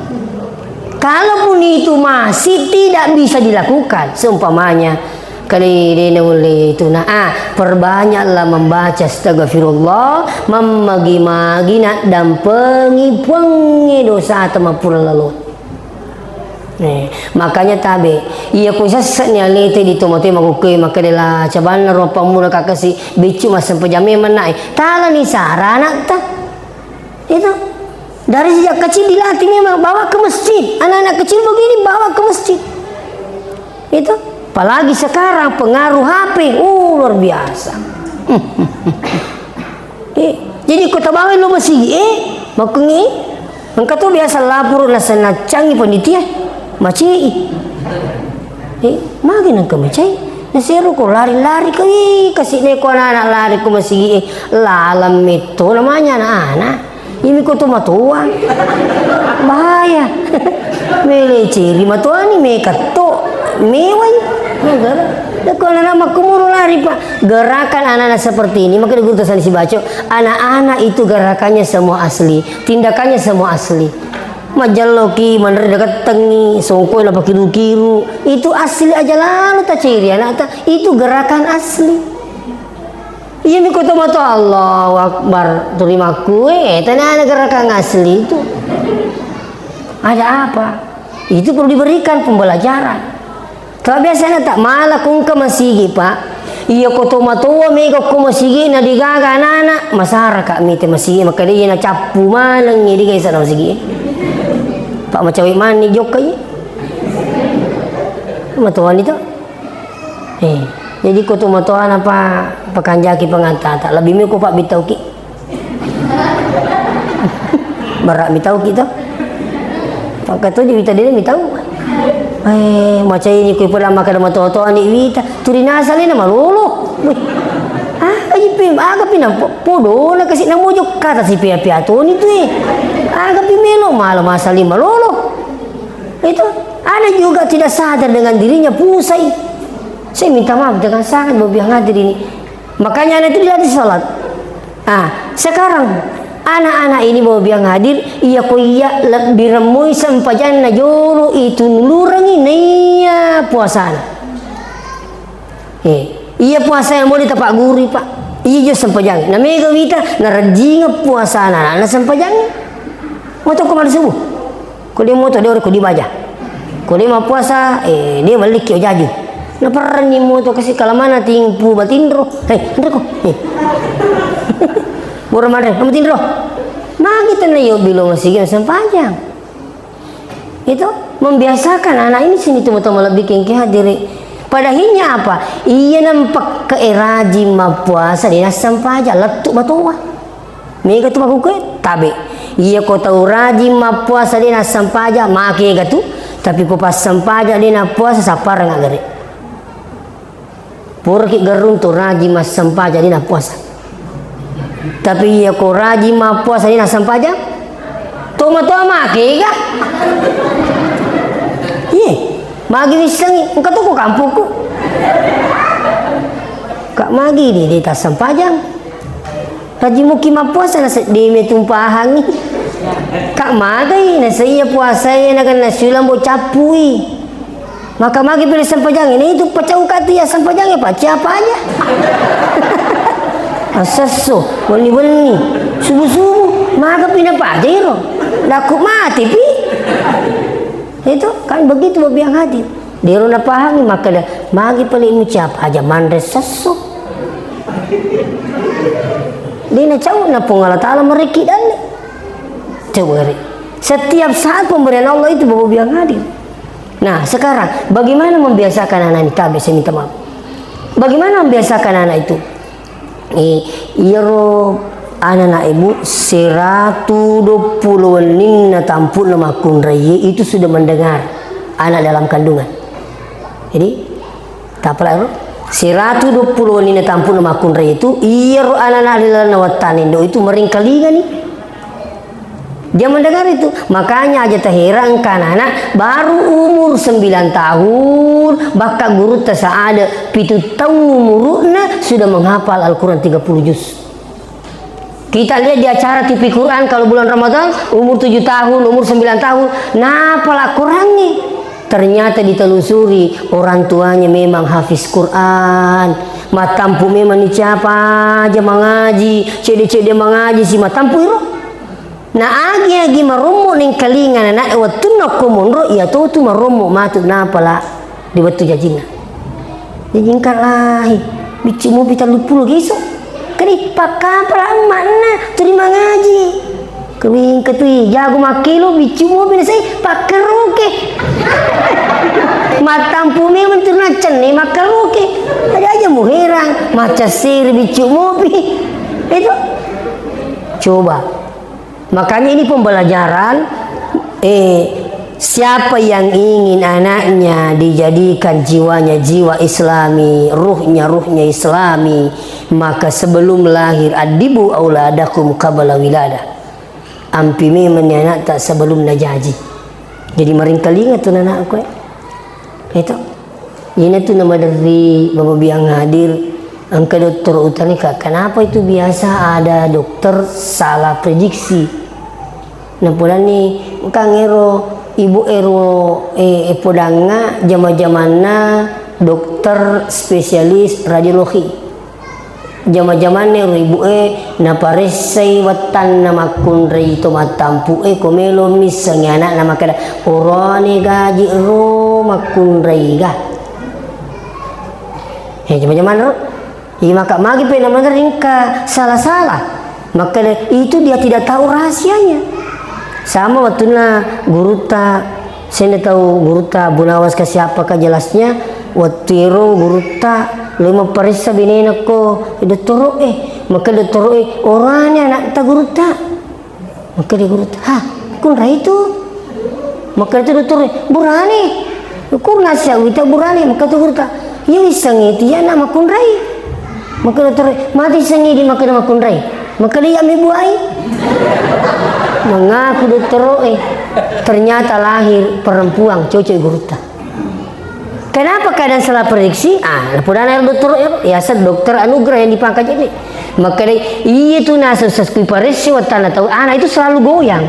Kalaupun itu masih tidak bisa dilakukan, seumpamanya, kali dena mulai itu, nah, ah, perbanyaklah membaca astagfirullah, memagi-magi nak dampengi puangnge dosa atau mapura lalu. Eh, makanya tabe, iya ku sesse'ni alete di tomatoe makukkue, makkedela cabanna ruang pammula kakasi, biccu massempajang memang nae. Talani sara anakta. Itu. Dari sejak kecil dilatih memang, bawa ke masjid. Anak-anak kecil begini, bawa ke masjid. Itu. Apalagi sekarang pengaruh H P, uh, luar biasa. Eh, jadi ko tabawa lo masigi, eh, makkungi, engka to biasa laporo nasenna cangi panitia, macei. Eh, magi nengka macei? Nasero ko lari-lari ko, ih, kasi neko anak-anak lari ko masigi, eh, lalang metto namanya anak-anak. Imi ko to matoa. Bahaya. Mele ceri matoani, mekatto, mewai. Negara. Ko anak-anak makkumuru lari, Pak. Gerakan anak-anak seperti ini, makanya guru tasani sibaco, anak-anak itu gerakannya semua asli, tindakannya semua asli. Majalloki, manre dekettengi, songkoi napakiru-kiru, itu asli aja lalu taceri anakta, itu gerakan asli. Iya, mi koto mato, Allahu Akbar, turimakku, eh, tena ada gerakan asli itu. Ada apa? Itu perlu diberikan pembelajaran. Tapi biasanya tak malah kungka masigi, Pak. Iya, ko to matoa mega ko masigi na digaga anak-anak, masyarakat mite masigi, maka dia na cappu maneng, digaga sana masigi. Pak macawe mani jokka, iya. Matoa ni to. Eh, jadi ko to matoa napa pakanjaki panganta, tak lebih mi ko Pak bitauki. Bara mitau kita. Maka tu di wita dene mitau. Eh, macai ni kui pura maka dama toto ani wita. Turi nasale na malolo. Wih. Ah, aji pim, aga pinang po-, podo na kasi na mojo kata si pia pia toni tu, eh. Aga pimelo mala masali malolo. Itu ada juga tidak sadar dengan dirinya pusai. Saya minta maaf dengan sangat, Bapak yang hadir ini. Makanya anak itu dilatih salat. Ah, sekarang anak-anak ini mau biang hadir, iya ko iya lebbi remmoi sempajanna jolo itu nulurengi naiya puasana. Eh, iya puasa yang mau ditapak guru, Pak. Iya jo sempajang. Na mega wita, na rajinga puasana, na sempajang. Mau toko pada subuh. Ko de moto de ore ko dibaja. Ko de mappuasa, eh, de mallikki ojaju. Naperranni moto kasi kalamana timpu batinro. Hei, nreko. Eh. Boro manre, kamu tinro. Magi tenna yo bilo masigi sempajang. Itu membiasakan anak ini sini tuh moto malebbi kengke hadiri. Padahinya apa? Iya nampak ke eraji mappuasa di nasempajang lettu batoa. Mega tu makkukue, tabe. Iya ko tau rajing mappuasa de' nassempajang, makega tu. Tapi ko passempajang de' nappuasa, sappareng aggare. Puraki gerrung tu rajing massempajang de' nappuasa. Tapi iya ko rajing mappuasa de' nassempajang, tomatoa makega. Iye, magi wissengngi, engka to ko kampokku. Ka magi de' de' tassempajang. Rajing muki mappuasa, naseddimi tumpahangngi. Ka magai, nasaiya puasae naganna siulang bo cappui. Maka magi pile sempajangnge, na itu pacau ka tu ya sempajangnge, pa siapa aja. Asesso, wenni-wenni, subuh-subuh, maga pina paja iro. Laku mati pi. Itu kan begitu Bobi yang hadir. Dero napahangi, makkeda, magi pale mucap aja manre sesso. Dina cau na Puang Allah Ta'ala merekki dalle. Coba re. Setiap saat pemberian Allah itu Bapak Ibu yang hadir. Nah, sekarang bagaimana membiasakan anak ini? Tabe, saya minta maaf. Bagaimana membiasakan anak itu? Eh, iyaro anana ibu, seratu duappulo wenninna tampu'na makkunraie itu sudah mendengar anak dalam kandungan. Jadi, tapalaro, seratu duappulo wenninna tampu'na makkunraie itu, iyaro anana di lalenna wattana indo itu meringkalingani. Dia mendengar itu. Makanya aja taherang engka anak-anak baru umur sembilan tahun, bakka gurutta saada pitu taung umuru'na sudah menghafal Al-Quran tiga puluh juz. Kita lihat di acara T V Quran kalau bulan Ramadan, umur tujuh tahun, umur sembilan tahun, napala Qurannya. Ternyata ditelusuri orang tuanya memang hafiz Quran. Matampu memang ni siapa aja mangaji, cede-cede mangaji si matampu iro. Na agi-agi marommo nengkalinga nanae wettunna okko monro, iya totu marommo matu napala di wettu jajinna. Jaji engka lahi, biccu mopi telluppulo geso. Kani pakkapala emmakna turi mangaji. Kewingka tui jago makkelo, biccu mopi nasai pakkaroke. Mattampu memang turi naccenne makkaroke. Ada aja muherang, macasseri biccu mopi. Itu. Coba. Makanya ini pembelajaran, eh, siapa yang ingin anaknya dijadikan jiwanya jiwa Islami, ruhnya ruhnya Islami, maka sebelum lahir, addibu auladakum qabla wiladah. Ampi memang ni anakta sebelum najaji. Jadi maringkalinga tu anakku, eh. Itu. Ina tu namaderri Bapak Biang hadir, engka dokter utani ka, kenapa itu biasa ada dokter salah prediksi? Napolani engka ero ibu ero, eh, eh, podangnga jama-jamanna dokter spesialis radiologi. Jama-jamanna ero ibu'e naparessai wettanna makkunrai to mattampu'e, ko melo missengngi ana'na makkeda, "Orane gaji ro makkunrai ga." Eh, jama-jamanna ro. Iya maka magi pe namaderri engka salah-salah. Makkeda, itu dia tidak tahu rahasianya. Sama wettunna gurutta, senne tau gurutta Abu Nawas ka siapa ka jelasnya, wettu ero gurutta lo mapparessa benena ko dottoro'e, maka dottoro'e, "Orane anakta gurutta." Maka di gurutta, "Hah, kunrai tu?" Maka itu dottoro'e, "Burane." Ukur nasi wita burane, maka tu gurutta, "Iya wissengngi tu iya anak makkunrai." Maka dottoro'e, "Mati sengi di maka makkunrai." Maka dia ambil buai. Mengaku dottoro'e. Ternyata lahir perempuan, cocok gurutta. Kenapa keadaan salah prediksi? Ah, napodana ero dottoro'e, ya, dokter Anugerah yang di Pangkajene. Maka dia, iya tu nasa seskui paresse wettanna tau, anak itu selalu goyang.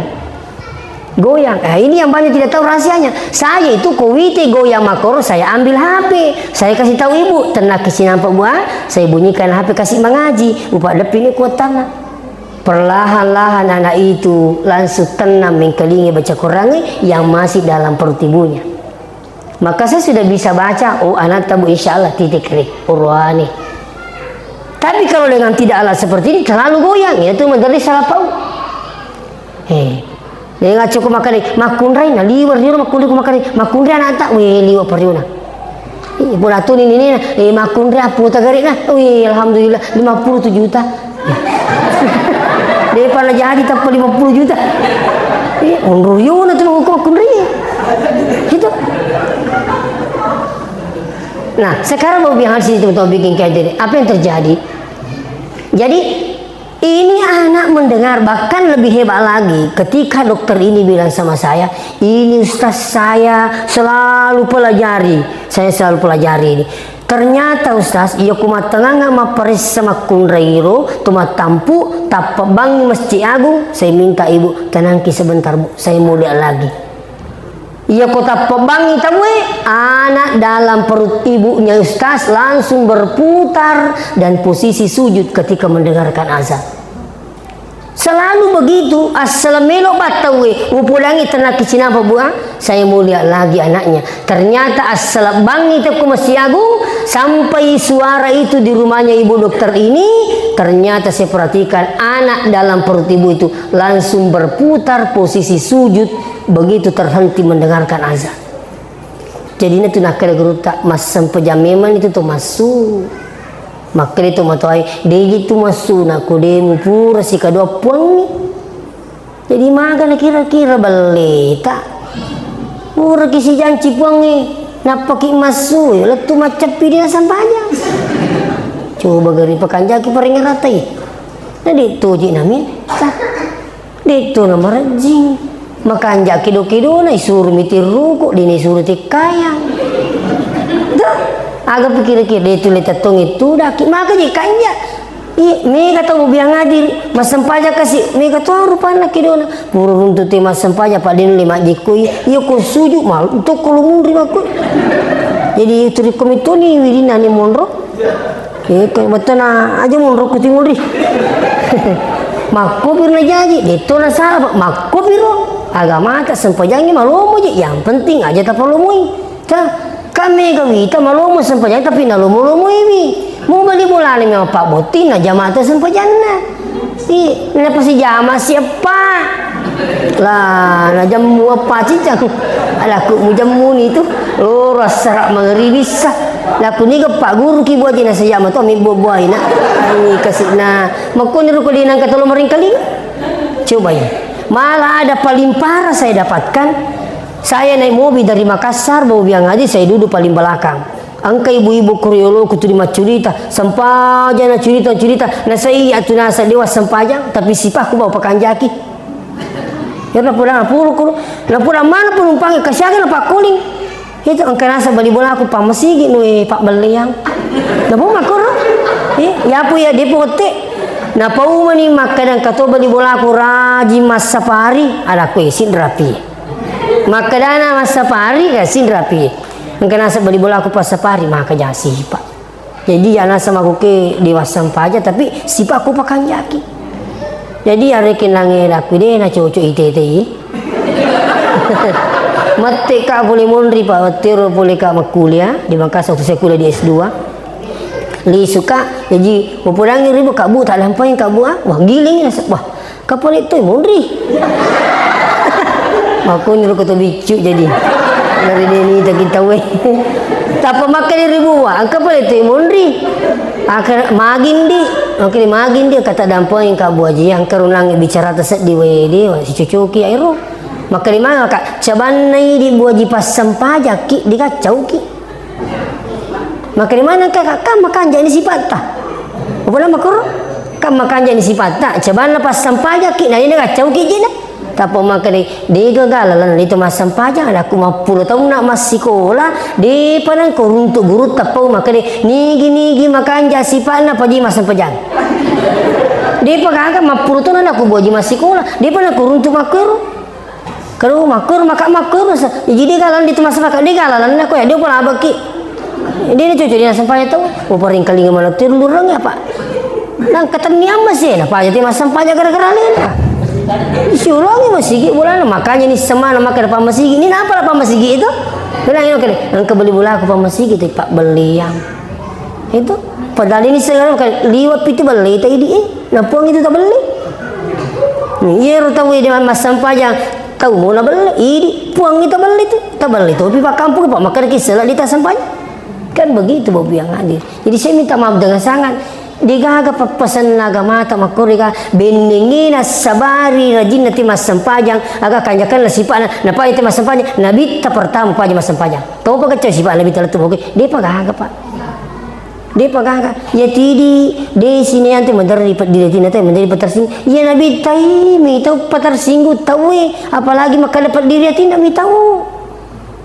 Goyang. Eh, ini yang banyak tidak tahu rahasianya. Saya itu ko wite goyang makoro, saya ambil H P. Saya kasih tahu ibu, "Tenang, kisi nampak buah, saya bunyikan H P, kasih mengaji." Upa depi ni kuat tanah. Perlahan-lahan anak itu langsung tenang mengkalingi baca Quran yang masih dalam perut ibunya. Maka saya sudah bisa baca, "Oh, anak tabu insya Allah titik re, uruane." Tapi kalau dengan tidak alat seperti ini, terlalu goyang, itu menjadi salah paham. Eh, dengan cukup makkeda, "Makkunrai," na liwa ri ro makkunrai, ku makkeda, "Makkunrai anakta," weh, liwa periona. Eh, pura tu ni nina, eh, "Makkunrai apa tagare na?" Weh, alhamdulillah, lima puluh tujuh juta. Eh, pala jadi tappa lima puluh juta. Eh, onro riona tu mangko kunri. Gitu. Nah, sekarang mau bilang sih, teman-teman, bikin kayak gini. Apa yang terjadi? Jadi, ini anak mendengar, bahkan lebih hebat lagi ketika dokter ini bilang sama saya, "Ini ustaz, saya selalu pelajari, saya selalu pelajari ini." Ternyata, Ustaz, iya ku mattengnga mapparessa makkunrairo, to mattampu, tappebbangngi Masjid Agung, saya minta ibu, "Tenangki sebentar, Bu, saya mau lihat lagi." Iya ko tappebbangngi tauwe, anak dalam perut ibunya Ustaz langsung berputar dan posisi sujud ketika mendengarkan azan. Selalu begitu, assaleng melo battauwe, mupodangngi tenaki cinapa, Bu, ah? Saya mau lihat lagi anaknya. Ternyata assalebbangngi tekko Masjid Agung, sampai suara itu di rumahnya ibu dokter ini, ternyata saya perhatikan anak dalam perut ibu itu langsung berputar posisi sujud begitu terhenti mendengarkan azan. Jadi, na tu nakkeda gurutta, massempajang memang itu to massu. Makkeda to matoae, "Deji tu massu, nakko de mupura sikadoa puangngi." Jadi, magana kira-kira belleta. Puraki sijanci puangnge, nappaki massu, ya lettu macceppi dia sampajang. Coba gari pakanjaki paringerata i. Na de toji namin. Tah. Detto na marejjing. Makanja kedo-kedona, isuro mitir ruko, dena isuro tekkayang. Tuh, aga pikir-kir, de tu le tettong itu daki. Maka je kanja. I, mega tau biang adil, massempajang kasi, mega tau rupanna kedona. Pura runtu te massempajang, pa de nulle majjikoi. Iya ko suju, mal, to ko lumunri mako. Jadi, turi komitoni, widina ni monro. Eh, ko bettuanna aja monro ku timuri. Makkopiro najaji, detto nasaba, makkopiro. Agamata sempajangngi malomo je, yang penting aja tapalomoi. Tah, kan mega wita malomo sempajang tapi nalomo-lomoiwi. Mau bali bolana memang pak botting, na jamata sempajanna. Si, napasi jama si eppa. Lah, najammu eppa cicang. Laku mujammu ni tu. Oh, rasa rak mangeri bisa. Laku ni geppa guru ki buaji na sejama tu, ambil buah-buah ina. Ini kasih na. Makoni ruko di nangka tolo maringkaling. Coba ya. Malah ada paling parah saya dapatkan. Saya naik mobil dari Makassar, bawa biang aja, saya duduk paling belakang. Engka ibu-ibu ku rioloku tu di maccurita, sempajang na curita-curita, na sai atu nasa dewa sempajang, tapi sipakku bau pakanjaki. Ya na pulang puru kuru, na pulang mana penumpang kasiaga na pakkuling. Itu engka nasa bali bolaku pa masigi nu e pak belliang. Na pau makkoro. Eh, ya pu ya depo otte. Na pau mani makkadang kato bali bolaku rajin massapari, ada ku isin rapi. Makkedana massapari, ya, sinrapi. Engka naseng bali bolaku passapari, maka jasipa. Jadi, ya, naseng makuke di wassampaja, tapi sipakku pakanjaki. Jadi, arekenangnge lakku de na cocok itetei. Mette ka pole monri, Pak, wettero pole ka makkuliah di Makassar, waktu saya kuliah di S dua. Lisuka, jadi, popodangi ribu, Kak Bu, tak lampain, Kak Bu, ah. Wah, giling, naseng, wah, Kapale toi monri. Makkuniro ko to biccu jadi. Nari deni taki tauwe. Tappa makkeda ribuwa, engka pale toi monri. Akhir magindi, makkeda magindi kata dampeng ka buaji engka runang bicara ta seddi wede, wa sicocoki aero. Makkeda manga ka cabanna idi buaji passampajakki dikacauki. Makkeda maneng ka, ka, ka makanja ni sipatta. Upona makkoro, ka makanja ni sipatta. Cabanna passampajakki, na ina kacauki jina. Tappa makkeda, dega gala lan itu massampajang, anakku mappulo taunna massikola, depa nengko runtu gurutta pau makkeda, nigi-nigi makanja sipatna paji massampajang. Depa gaga mappulo taunna anakku buaji massikola, depa nengko runtu makkoro. Karo makkoro, maka makkoro sa. Jadi de galan di temasa maka de galan na ko ya de pola baki. De ni cucu di nasempanya tau. Oh paring kalinga mana tir lurang ya, Pak. Nang ketenni amma sih, na paja ti masempanya gara-gara lena. Siulangi masigi bolana, makanya ni semana maka dapat masigi. Ni napa dapat masigi itu? Bilang ini kali, engka beli bola aku pa masigi tu, Pak, beli yang Itu, padahal ini segala kan liwat pitu belle ta idi, eh, na puang itu ta belle. Ni, iyaro tau idi massempajang, tau mo na belle, idi, puang itu belle tu, ta belle topi pak kampung, pak makkeda ki sela di ta sempajang. Kan begitu, Bapak yang hadir. Jadi saya minta maaf dengan sangat. Degaga pappasenna agamata makkorega, bennengnge nassabari rajinna te massempajang, aga kanjakanna sipa'na, napaja te massempajang, nabitta pertama paja massempajang. Topa kecco sipa'na nabitta lettu boge, depa gaga, Pak. Depa gaga. Iya tidi, de sineang te maderri peddiri atinna te, maderri patersing. Iya nabitta i, mi tau patersinggung tauwe, apalagi makkada peddiri atinna mi tau.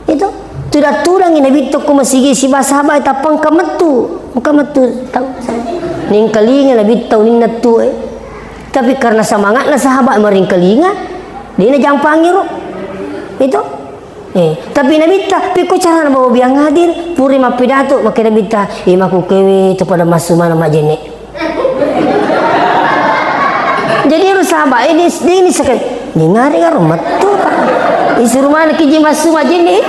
Itu, tudang-tudangi Nabitta ko masigi sibawa sahabat, tappa engka mettu, engka mettu tau. Nengkalinga Nabitta uninna tuwe. Tapi karena semangatna sahabat maringkalinga, de najampangi ro. Itu. Eh, tapi Nabitta, pekko carana bawa biang hadir, pura mappidatu, maka Nabitta, eh, maku kewe tu pada massu mana majene. Jadi ero sahabat ini, ini sekali. Ni ngare karo mettu, Pak. Isuru mana kiji massu majini.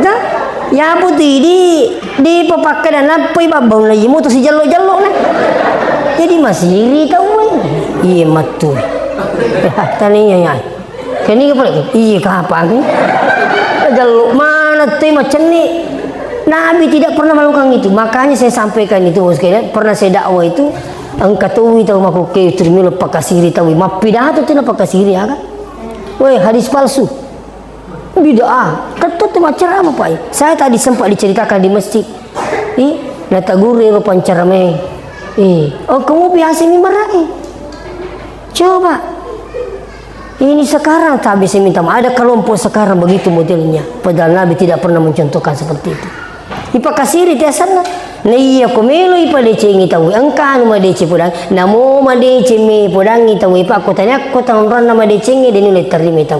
Dah. Ya putih di, di pepakkada nappai babbaung lagi moto si jello-jello na. Jadi masiri tau, eh. Iya mettu. Tani ya. Keni kepala, iya kapang. Jello mana te macenni. Nabi tidak pernah melakukan itu. Makanya saya sampaikan itu, Bapak sekalian. Pernah saya dakwah itu, engka towi tau makukke turmilo pakasiri tau. Mappidatu tu na pakasiri aga. Weh, hadis palsu. Bid'ah. Tettu tu macam apa, Pak? Saya tadi sempat diceritakan di masjid. Ih, nataguri ro pancaramae. Ih, oh, kamu biasa mi marai. Coba. Ini sekarang tak bisa minta maaf. Ada kelompok sekarang begitu modelnya. Padahal Nabi tidak pernah mencontohkan seperti itu. Ipakasiri te asanna. Na iya ko melo ipadecengi tau, engka anu madeceng podang, namo madeceng me podangi tau, ipakko tanya ko tau ranna madecengi, de nulle terima tau.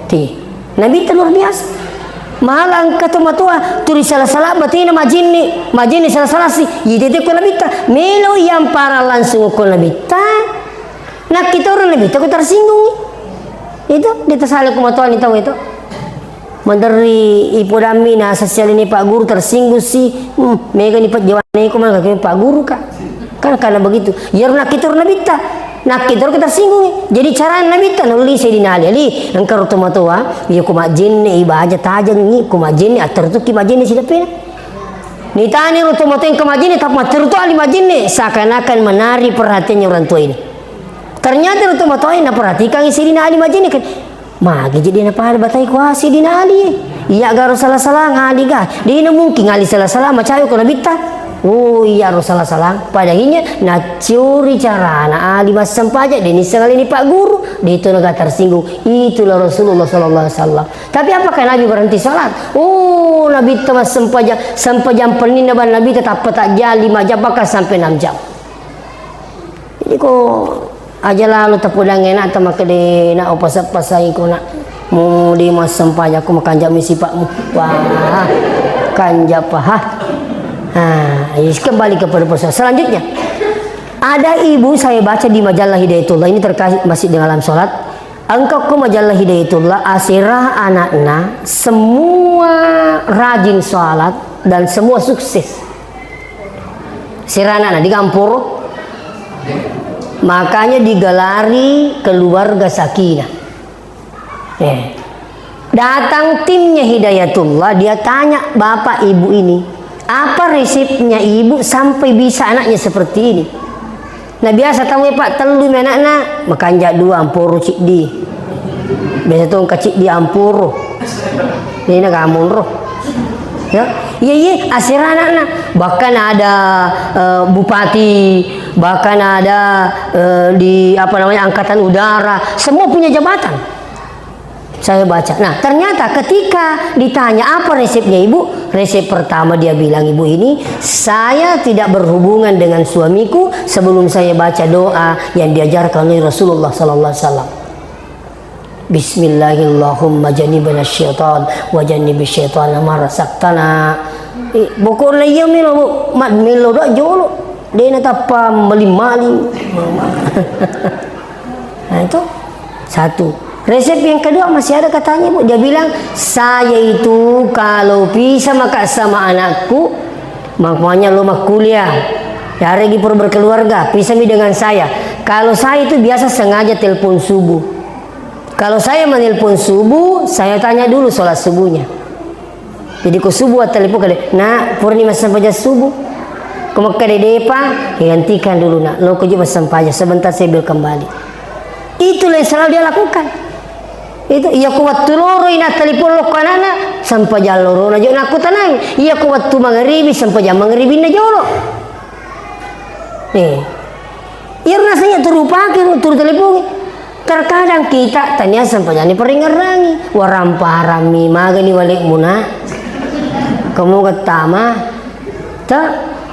Ti. Nabitta luar biasa. Malah engka tomatoa, tuli sala-sala batena majinni, majinni sala-sala si. Iyete ko Nabitta, melo iyamparang langsung ko Nabitta. Nakkitoro Nabitta ko tersinggung. Itu, de tasala ko matoani tau itu. Maderri ipodammi na sessialini Pak Guru tersinggung si. Hmm, mega ni pejjawane ko mana Pak Guru ka. Kan karena begitu. Iyaro nakkitoro Nabitta. Nakkitoro ko tersinggung. Jadi carana Nabitta nulli Sayyidina Ali. Ali, engka ro tomatoa, iya ko majjenne ibaja tajengi, ko majjenne attertukki majjenne sideppena. Nitani ro tomatoa engka majjenne tappa atteru to Ali majjenne, seakan-akan menarik perhatiannya orang tua ini. Ternyata ro tomatoa naperhatikan Sayyidina Ali majjenne kan. Magi jadi napada batai kuasi Sayyidina Ali. Iya garo salah-salah ngali ga. Dina mungkin ngali salah-salah macam ko Nabitta. Oh, iya ro salah-salah. Padahinya nacuri carana Ali massempajang, de nisseng alini Pak Guru, de to naga tersinggung. Itulah Rasulullah sallallahu alaihi wasallam. Tapi apakah Nabi berhenti salat? Oh, Nabitta massempajang, sempajang penninna bang Nabitta tappa tajjal lima jam, bahkan sampai enam jam. Jadi ko aja lalo tapodangngi anakta makkeda na upasa-pasai ko nak mu di massempajang ko makanja mi sipakmu. Wah, kanja paha. Nah, kembali kepada persoalan selanjutnya. Ada ibu saya baca di majalah Hidayatullah, ini terkait masih dengan alam sholat. Engka ko majalah Hidayatullah asera anakna semua rajin sholat dan semua sukses. Sera anakna di kamporo. Makanya digelari keluarga sakinah. Eh. Datang timnya Hidayatullah, dia tanya bapak ibu ini, apa resepnya ibu sampai bisa anaknya seperti ini? Nah, biasa tau, Pak, tellu mi anakna, makanja dua, amporo ciddi. Biasa tu engka ciddi amporo. Ini naga monro. Ya, iya, iya, asera anakna. Bahkan ada, eh, bupati, bahkan ada, eh, di, apa namanya, angkatan udara. Semua punya jabatan. Saya baca. Nah, ternyata ketika ditanya, "Apa resepnya, Ibu?" Resep pertama dia bilang, ibu ini, "Saya tidak berhubungan dengan suamiku sebelum saya baca doa yang diajarkan oleh Rasulullah sallallahu alaihi wasallam. Bismillahirrahmanirrahim. Jannibna syaitan wa jannibi syaitana ma razaqtana." Eh, pokokna iya melo, mat melo doa jolo. Dena tappa maling-maling. Nah, itu satu. Resep yang kedua masih ada katanya, Bu. Dia bilang, "Saya itu kalau pisah maka sama anakku, makanya lo mak kuliah. Ya, lagi perlu berkeluarga, pisah mi dengan saya. Kalau saya itu biasa sengaja telepon subuh. Kalau saya menelpon subuh, saya tanya dulu sholat subuhnya." Jadi ko subuh attelepon kale, "Nak, purani massempajang subuh?" Ko makkeda depa, hentikan dulu nak, loko je massempajang, sebentar saya bel kembali. Itulah yang selalu dia lakukan. Itu, iya ko wettu loroi na telepon lokko anakna, sempajang lorona jo nakko tenang. Iya ko wettu mangaribi, sempajang mangaribinna jolo. Eh. Iya rasanya turu pake, turu telepon. Terkadang kita tania sempajang ni peringerangi. Waramparami magani walek muna. Kamu ketama. Ta,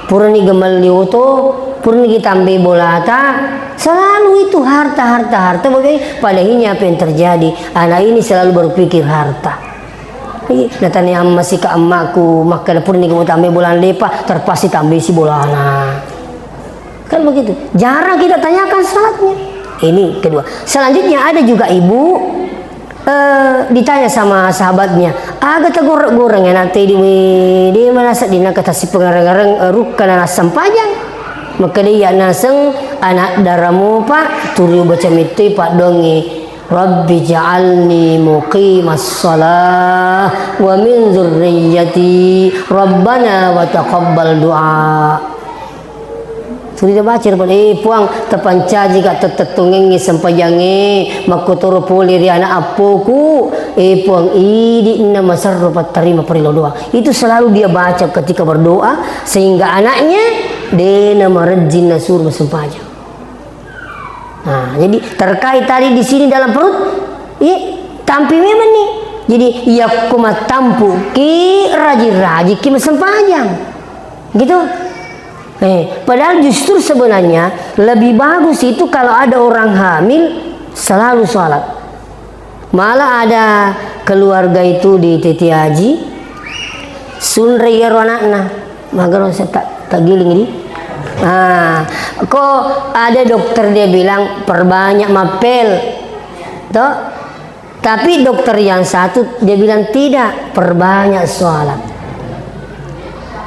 purani gemelli oto, purani tambai bolata, selalu itu harta, harta, harta. Bagaimana? Padahal apa yang terjadi? Anak ini selalu berpikir harta. Iya, natanya amma sika ammaku, makkeda purani kamu tambai bola lepa, terpaksa tambai si bolana. Kan begitu. Jarang kita tanyakan salatnya. Ini kedua. Selanjutnya ada juga ibu, eh, ditanya sama sahabatnya, "Aga tagoreng-goreng anak tedi we, de manasa dinaka tasi pengareng-areng, eh, rukkana nassempajang?" Makkeda iya naseng anak daramu, Pak, turu baca mittoi paddoangngi, "Rabbi ja'alni muqimas shalah wa min dzurriyyati. Rabbana wa taqabbal du'a." Tuli baca pada, "Eh, Puang, tapancaji ka tettettongengngi sempajangnge, makkotoro pole ri anak appoku. Eh, Puang, idi na maserro pattarima parellau doa." Itu selalu dia baca ketika berdoa, sehingga anaknya de na marejjing nasuro sempajang. Nah, jadi terkait tadi di sini dalam perut, iya, tampi memang nih. Jadi, iya ko mattampu ki, rajin-rajin ki massempajang. Gitu. Eh, padahal justru sebenarnya lebih bagus itu kalau ada orang hamil selalu sholat. Malah ada keluarga itu di Titi Haji, sunrei iyaro anakna, magaro se-, ta-, tagiling di. Ah, kok ada dokter dia bilang perbanyak mapel, toh? Tapi dokter yang satu dia bilang tidak, perbanyak sholat.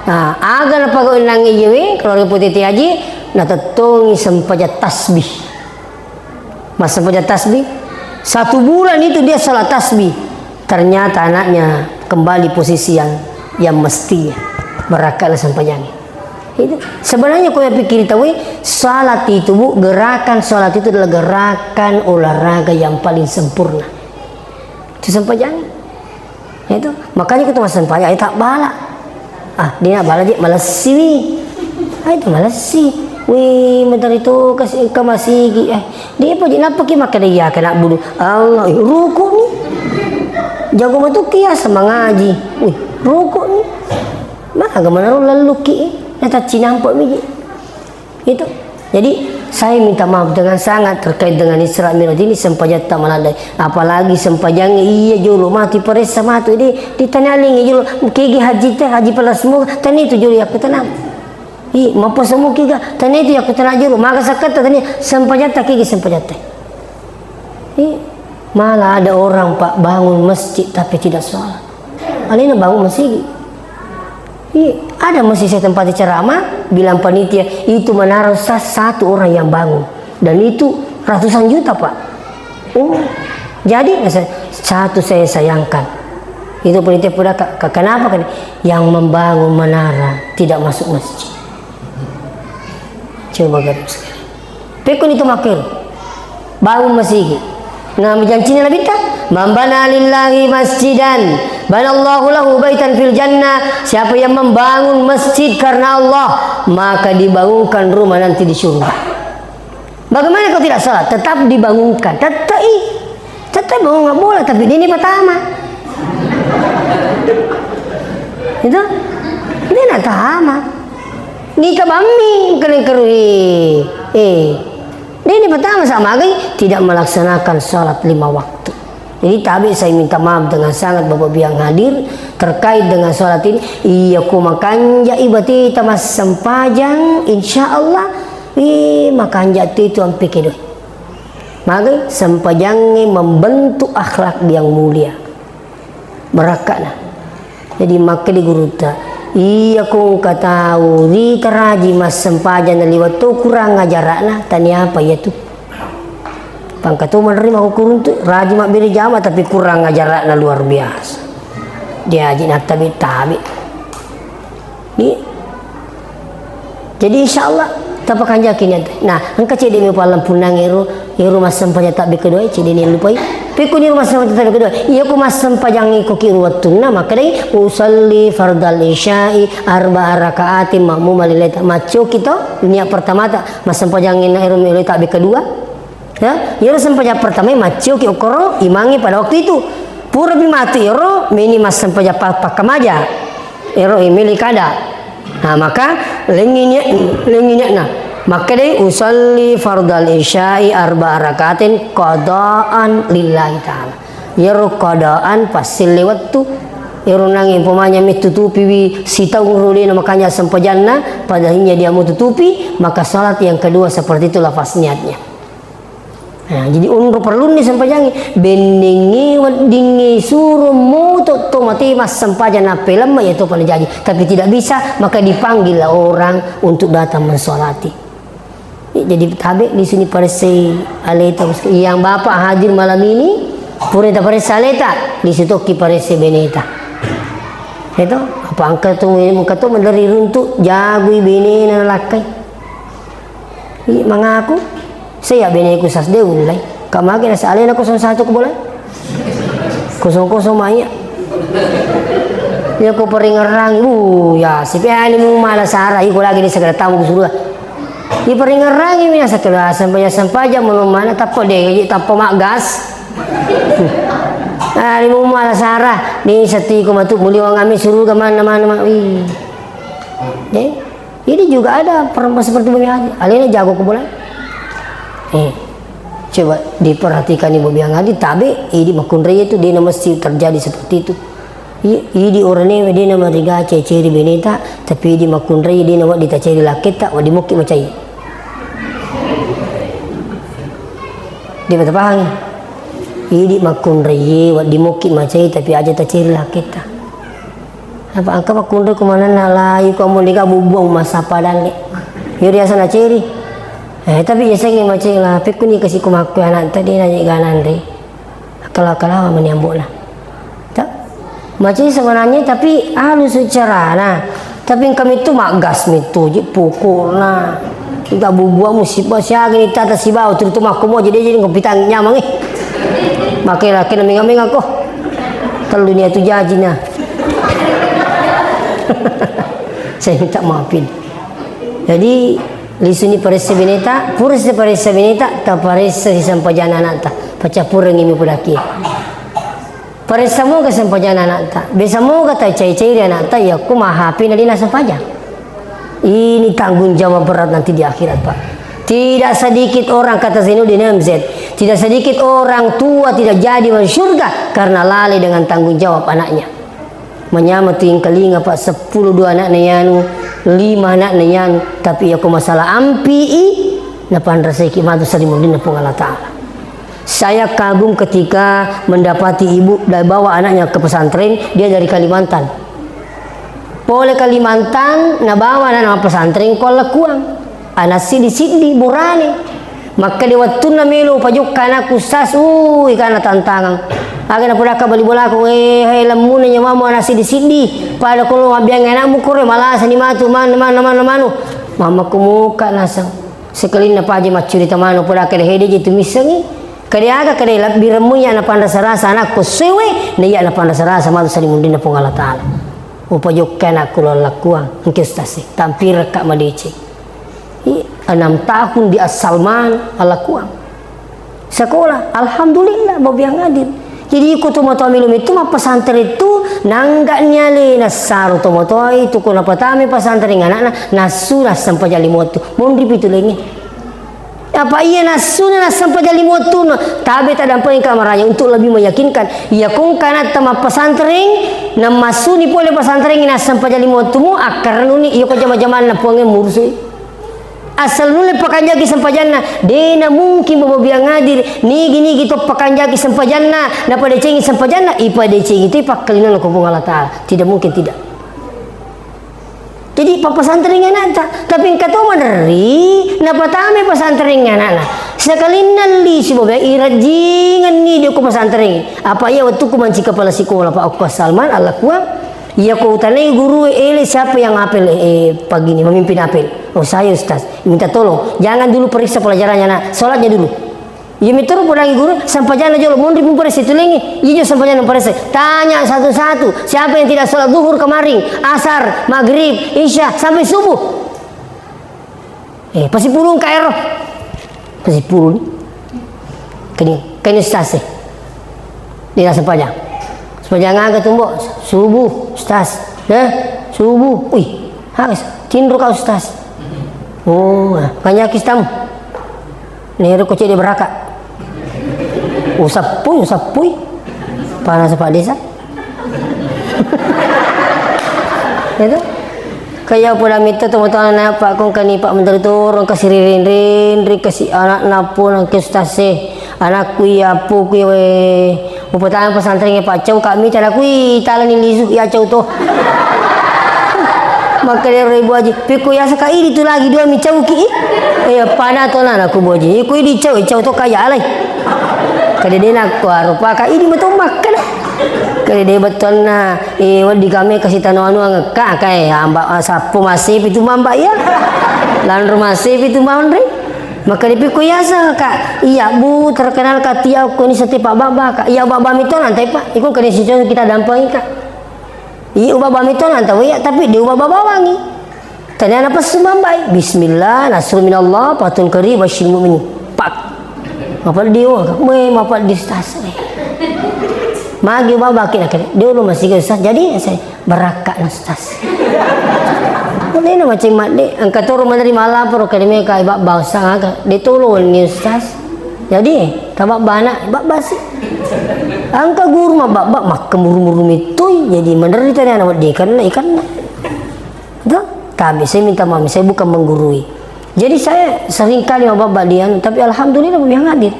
Nah, aga napagau nangi jewe keluarga Putih Titi Haji, natettongi sempajang tasbih. Massempajang tasbih. Satu bulan itu dia sholat tasbih. Ternyata anaknya kembali posisi yang, yang mestinya. Berakallah sempajangnya. Itu. Sebenarnya kau pikir tahu, eh, sholat itu, Bu, gerakan sholat itu adalah gerakan olahraga yang paling sempurna. Itu sempajangnya. Itu, makanya kita massempajang, ayo tak bala. Ah, dia nak bala je, malessi wi. Ah, itu malessi. Wi, mentari tu kasi engka masigi. Eh, dia apa je, napa ki makkeda iya kena budu. Allah, eh, ruku ni. Jago matu kia semangaji. Wih, ruku ni. Maga manaro lelluki, eh. Nata cinampa mi je. Itu. Jadi, saya minta maaf dengan sangat terkait dengan Isra Mi'raj ini, sempajatta maladai. Apalagi sempajang iya jolo mati paressa matu. Jadi, ditanya aling jolo, kegi haji teh, haji pala semua, tanya itu jolo yakku tenang. I, mapa semua kiga, tanya itu yakku tenang jolo. Maka sakata tanya, sempajatta kegi sempajatta. I, malah ada orang, Pak, bangun masjid tapi tidak sholat. Alena bangun masigi. Iya, ada masih saya tempati ceramah, bilang panitia, "Itu menara sa-, satu orang yang bangun. Dan itu ratusan juta, Pak." Oh, jadi saya, satu saya sayangkan. Itu panitia pun, "Kak, kenapa kan yang membangun menara tidak masuk masjid?" Coba gaduh sekali. Pekko ni to makkero. Bangun masigi. Nah, jancina Nabitta, "Man bana lillahi masjidan, banallahu lahu baitan fil jannah." Siapa yang membangun masjid karena Allah, maka dibangunkan rumah nanti di surga. Bagaimana kau tidak salat? Tetap dibangunkan. Tetap i. Tetap mau nggak boleh, tapi ini pertama. Itu? Ini nak tama. Nika bammi kene keruhi. Eh. Ini pertama sama lagi tidak melaksanakan salat lima waktu. Jadi tabe saya minta maaf dengan sangat Bapak Ibu yang hadir terkait dengan salat ini. Iya ko makanja ibatita massempajang, insya Allah, ih, makanja tu itu ampe kedoi. Magai sempajangnge membentuk akhlak yang mulia. Barakkana. Jadi makkeda gurutta, iya ko engka tau ritaraji massempajang na liwat to kurang ajarakna, tania apa iya tu. Pangka to menerima ko kuruntu, raji mabbere jama tapi kurang ajarakna luar biasa. Diaji nattabe-tabe. Ni, Jadi, insya Allah, tapakanjaki niatta. Nah, engka cedde' mi pallampunnang ero, ero massempajang tabbe kedua, cedde' ni lupai. Pekko ni ero massempajang tabbe kedua, iya ko massempajang iko ki ro wettunna, makkedai, "Usalli fardal isya'i arba'a raka'atin ma'muma lillahi ta'ala." Maccoki to, niat pertama ta, massempajang ina ero mi tabbe kedua. Ya, iyaro sempajang pertama maccioki okkoro imangnge pada waktu itu. Purapi matu iyaro, meni massempajang pa-, pakkamaja. Ero, eh, meli kada. Nah, maka lengi niat, lengi niatna. Makkedai, "Usalli fardal isya'i arba'a rakaatin qadaan lillahi ta'ala." Iyaro qadaan passelle wettu. Ero nangnge umpamanya mettutupiwi sitaung ro de' namakanja sempajanna, padahal iya dia mau tutupi, maka salat yang kedua seperti itu lafaz niatnya. Nah, jadi onro perlunni sempajangnge, bennengnge weddingnge suro moto to mate massempajang nappelemma, iya topa najaji. Tapi tidak bisa, maka dipanggillah orang untuk datang mensolati. Ya, jadi tabe' lisuni paressai aleta. Yang bapak hadir malam ini, pura taparessa aleta, lisu tokki paressai beneta. Itu apa engka tu, engka tu maderri runtu, jagui benena nalakkai. Iya, mangaku, "Saya beneku sasde ullai." Kamage nasa alena kosong satu ko bolai. Kosong-kosong maya. Iya ko peringerang, uh, ya, sipe alimu mala sara, iko lagi di segala tamu ku surga. Iya peringerangi mi nasa kelo sempajang-sempajang, melo mana tappa de', tappa maggas. Alimu mala sara, ni sati ko matu muliwang ami surga mana, mana, mana. Ih. Deh. Ini juga ada perempuan seperti Bumi Haji. Alena jago ko bola. Eh, coba diperhatikan Ibu Biang Haji, tabe' idi makkunrai itu, de' namesti terjadi seperti itu. I-, idi oranewe de' namariga ceceri beneta, tapi idi makkunrai de' nawedding taceri laketta, wedding mokki macai. De' bata pahang. Idi makkunrai wedding mokki macai, tapi aja taceri laketta. Apa engka makkunrai ko manenna lai ko ammo deka bubbuang massappa dalle. Iyo riasana ceri. Eh, tapi yasengnge macai la, pekkuni kasi ko makkue anakta de' naje gananre. Akala-akalawa mani ambo'na. Ta-, macai sebenarnya tapi halus carana. Tapi engka mitu maggas mitu je pokokna. Engka bubbuang musibah siaga ni tata sibawa terutama ko mo jadi jadi engka pitang nyamang eh. Makai laki na menga-menga ko. Tellu ni atu jajina. Saya minta maafin. Jadi, lisuni paressa beneta, pura si paressa beneta, taparessa si sempajana anakta. Pacappurengngi mi pudaki. Paressa moga sempajana anakta. Besa moga tacai-cairi anakta, iya ko mahapi na dina sempajang. Ini tanggung jawab berat nanti di akhirat, Pak. Tidak sedikit orang, kata Zainuddin M Z, tidak sedikit orang tua tidak jadi masuk surga karena lalai dengan tanggung jawab anaknya. Manyameng tu engkalinga, Pak, seppulo dua anakna yanu, lima anakna yanu, tapi iya ko masalah ampi'i, napanrasai ki matu salimuddinna Puang Allah Ta'ala. Saya kagum ketika mendapati ibu da-, bawa anaknya ke pesantren, dia dari Kalimantan. Pole Kalimantan, nabawa anakna pesantren ko Allakkuang. Ana siddi-siddi burane. Makkeda wettunna melo pajokka anakku, Ustaz, ui, kana tantangang. Aga napodakka bali bolaku, eh, hai lemmuna nyawamu ana siddi-siddi. Pada ko lo mabbiang anakmu koro, malasani matu, man-, man-, man-, manu. Mammakku muka naseng. Sekalinna paja maccurita manu, podakka de hede je tu missengi. Kade aga kade labbi remmu iya napanrasa-rasa anakku sewe, na iya napanrasa-rasa matu salimuddinna Puang Allah Ta'ala. Upajokka anakku lo Allakkuang, engke Ustaz e, tampirekka madeceng. Ih, enam tahun di As-Salman, Allakkuang. Sekolah, alhamdulillah, Bapak yang hadir. Jadi, iko tomatoa melo mettu mappesantren tu, nangga'ni alena saro tomatoa itu, ko napatama pesantren anakna, nassu nassempajang lima wettu. Monri pitu lengnge. Apa iya nassuna nassempajang lima wettunna? Tabe taddampengeng Kamaraja untuk lebih meyakinkan. Iya ko engka anatta mappesantren, nammassuni pole pesantren nassempajang lima wettumu, akkarenuni iya ko jama-jamanna Puangnge murusui. Asal nulle pakanjaki sempajanna, de na mungkin Bapak Biang hadir, nigi-nigi to pakanjaki sempajanna, napadecengi sempajanna, ipadecengi tu ipakkalinna ko Puang Allah Ta'ala. Tidak mungkin tidak. Jadi, pappasantreng anakta, tapi engka to maderri, napatama pesantren anakna. Sekalinna lisu Bapak, irajingenni dio ko pesantren. Apa iya wettukku manci kepala sekolah, Pak, okko Salman, Allakkuang. Iya ko utanai guru, ele, siapa yang apel, eh, pagi ini, memimpin apel? Oh, saya, Ustaz, minta tolong, jangan dulu periksa pelajarannya, nak. Sholatnya dulu. Iya, mitoro podangi guru, sampajanna jolo, monri pun pada situlengi. Iya, jo sampajanna pada se-, tanya satu-satu, siapa yang tidak sholat zuhur kemarin, asar, maghrib, isya, sampai subuh? Eh, pasipulung ka ero. Pasipulung. Keni, keni Ustaz e. Dia sempajang. Sempajang aga tu, Mbok? Subuh, Ustaz. Hah? Subuh. Wih, ha, tinro ka Ustaz. Oh, nah, makanya kistam. Nero ko cede beraka. Usappui, usappui. Panas Pak Desa. Itu. Kaya poda mita tomatoanna, Pak, kong kani, Pak, menteri turun, kasi riring-riring, kasi anakna pun, kasi Ustaz e. Anakku iya, appuku iya, we. Upatama pesantren e, Pak, cau kami, tala kui, tala ni lisu, iya, cau to. Maka dia ibu haji, piko yasa ka idi tu lagi dua mi cau ki. Iya, pada to na anakku bu haji. Iko idi cau, cau to kaya alai. Kada dena ko arupa ka idi mato makkada. Kede de bettuanna, eh, wedding kame kasi tanu anu angekka, kae, amba, ah, sappo massepi tu mamba iya. Lanro massepi tu manre. Maka dipikku yasa, Kak. Iya, Bu, terkenal ka tia ko ni setiap Pak Baba, Kak. Iya, Baba mito nantai, Pak. Iko kene situ kita dampangi, Kak. Iya, Baba mito nantai, iya, tapi di Baba bawangi. Tania napessu mambai, "Bismillah, nasrun minallah, fathun qarib, basyiril mu'minin." Pak. Mapeddi, oh, we, mapeddi Ustaz. Magi baba kena kena. Dia ulun masih Ustaz. Jadi saya berakak Ustaz. Mulai na macam mat de, engka toro menerima lapor ke demi kai baba Ustaz, aga. Dia tolong ni Ustaz. Jadi, tabak bana, baba sih. Engka guru ma baba makkemuru-muru mitui. Jadi menderita ni anak wedding ikanna, ikanna. Tuh, tapi saya minta maaf, saya bukan menggurui. Jadi saya sering kali mababba dia, tapi alhamdulillah yang hadir.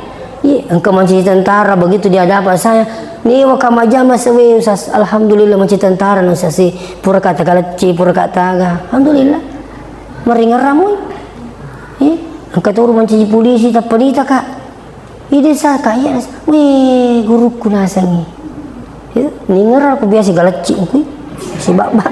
Iya, engkau menjadi tentara begitu di hadapan saya. Ni waka majama sewe Ustaz, alhamdulillah menjadi tentara nang sasi pura kata galecci, pura kata aga. Alhamdulillah. Meringan ramui. Iya, engkau turun menjadi polisi, tak pelita, Kak. Ide sa kaya, weh, gurukku nasengi. Itu, ningerang aku biasa galecci kui. Si baba.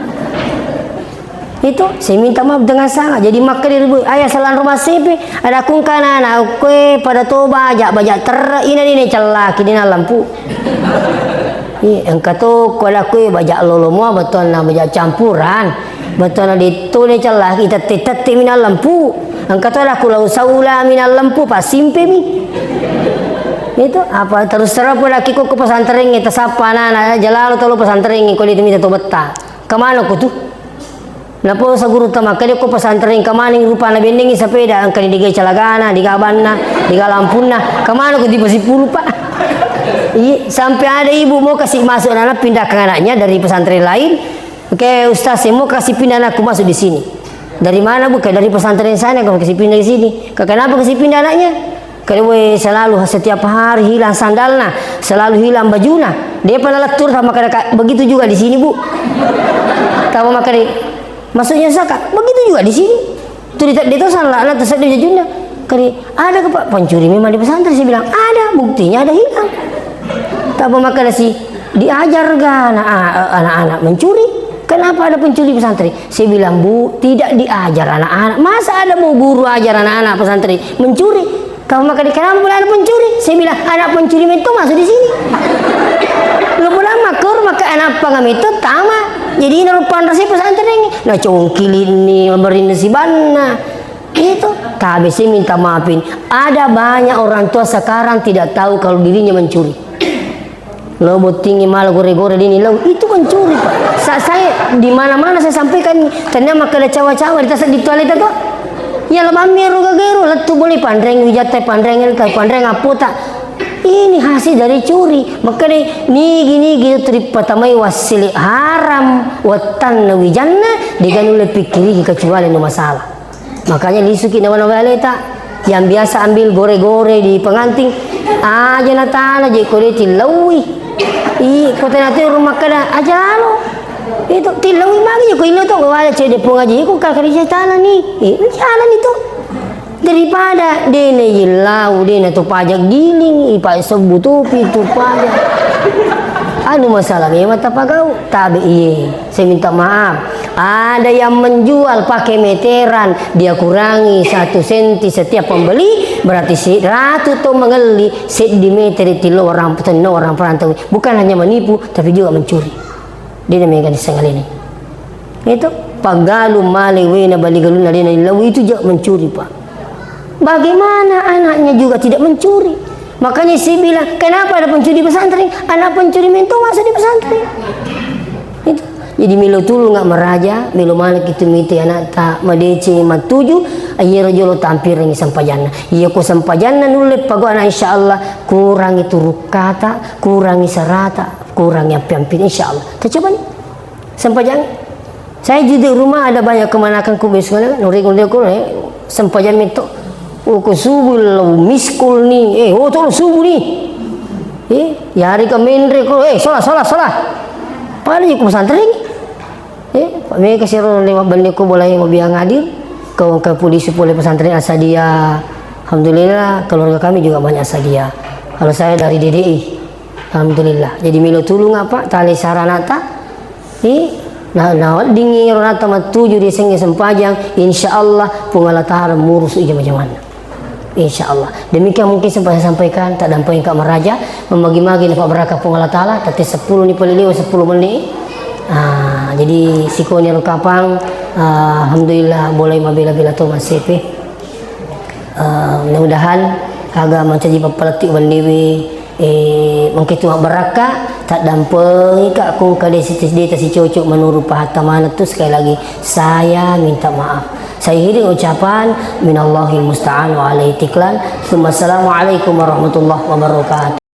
Itu, saya minta maaf dengan sangat. Jadi, makkeda ri bu, ayah salang rumah sepi, ada kungkana anak kue pada to baja, baja terre, ina ni cellaki, dina lampu. Iya, engka to, ko ada kue baja lolo mua, betul na baja campuran. Bettuanna de to de cellaki, tette-tette minang lempu. Engka to ada ku lau saula minang lempu, passimpe mi. Itu apa terus terang pun laki ko, ko pesantren e, tasappa anak-anak, jalalo tolo pesantren e, ko de mita to betta. Kemana ko tu? Naposa guru tama, kede ko pesantren, kemana rupa na bendengi sepeda, engka ni diga calagana, diga banna, diga lampunna. Kemana ko di pasipulu, Pak? Iya, sampai ada ibu mau kasih masuk anak, pindahkan anaknya dari pesantren lain. Oke, Ustaz, saya mau kasih pindah anakku masuk di sini. Dari mana, Bu? Kayak dari pesantren sana, kamu kasih pindah ke sini. Kak, kenapa kasih pindah anaknya? Kayak, "Weh, selalu setiap hari hilang sandalna, selalu hilang bajuna." Dia pernah letur sama kena, Kak, begitu juga di sini, Bu. Tahu makanya, maksudnya saya, Kak, begitu juga di sini. Tu di, di to salah, na tu sedih jajuna. Kari, "Ada ke, Pak, pencuri memang di pesantren?" Saya bilang, "Ada, buktinya ada hilang." Tapi maka si diajar ga anak, anak-anak mencuri? Kenapa ada pencuri pesantren? Saya bilang, "Bu, tidak diajar anak-anak. Masa ada mau guru ajar anak-anak pesantren mencuri?" Kamu maka di, "Kenapa boleh ada pencuri?" Saya bilang, "Anak pencuri itu masuk di sini." Lo pulang makur maka anak pangam itu tama. Jadi ini rupan rasi pesantren ini. Nah, congkil ini, memberi nasi banna. Itu, tapi saya minta maafin. Ada banyak orang tua sekarang tidak tahu kalau dirinya mencuri. Lo bottingi malah gore-gore dini lo, itu mencuri, Pak. Sa-, saya di mana-mana saya sampaikan, tanya maka ada cawa-cawa di tas di toilet itu. Ya, lo mami ro gagero, lettu boleh pandreng wijatta, pandreng elta, pandreng apota. Ini hasil dari curi. Maka deh, nigi-nigi itu ripatamai wassili haram, wattanna wijanna, deganulle pikkiriki kecuali no masalah. Makanya lisuki nawa-nawa aleta. Yang biasa ambil gore-gore di pengantin, aja natana je ko de tillaui. I, ko tena tu rumah kada, aja lo. Itu tillaui magi ko ilo to, wala cede pung aja, ko kakari saya tana ni. Eh, jalan itu. Daripada dene yillau, dene tu pajak giling, ipa sebbu topi tu pajak. Anu masalah memang tapagau, tabe iye. Saya minta maaf. Ada yang menjual pakai meteran, dia kurangi satu senti setiap pembeli, berarti seratus to mengelli, seddi meter itu orang, tenno orang perantau. Bukan hanya menipu, tapi juga mencuri. Dia namanya kan sengal ini. Itu pagalu male wena bali galunna dena illau itu juga mencuri, Pak. Bagaimana anaknya juga tidak mencuri? Makanya saya bilang, kenapa ada pencuri di pesantren? Anak pencuri mento masa di pesantren? Itu. Jadi melo tulung nggak meraja, melo mana kita miti anak tak madece matuju, ayyero jolo tampirengi sempajanna. Iya ko sempajanna nulle pago anak insya Allah kurangi turukkata, kurangi sarata, kurangi ampi-ampi insya Allah. Kita coba nih. Sempajang. Saya juga di rumah ada banyak kemanakan ku besok kan, nuri nuri ku eh, sempajang itu. Oh, ku subuh lo miskul ni. Eh, oh, tolong subuh ni. Eh, ya hari ke menre ku, eh, salah, salah, salah. Pada ku pesantren. Eh, Pak Mega siro lewat bende ku boleh mau biang hadir. Ke, ke polisi boleh pesantren Asadia. Alhamdulillah, keluarga kami juga banyak Asadia. Kalau saya dari D D I, alhamdulillah. Jadi melo tulung apa? Tali saranata. Eh, na, na weddingngi ro nata matuju di sengnge sempajang, insya Allah Puang Allah Ta'ala murusu jama-jamanna. Insya Allah. Demikian mungkin sempat saya sampaikan, tak dampeng ka meraja, memagi-magi napa berkah Puang Allah Ta'ala, tadi sepuluh ni pale lewat sepuluh menit. Ah, jadi sikoni ro kapang, ah, alhamdulillah boleh mabela-bela to masepe. Eh, mudah-mudahan aga mancaji pappalettu balliwi, eh, mengkitu mabbarakka, taddampengika kung kade sitis deta sicocok menurut pahatta manettu. Sekali lagi, saya minta maaf. Saya akhiri ucapan, minallahil musta'an wa alaihi tiklan. Tsumma assalamualaikum warahmatullahi wabarakatuh.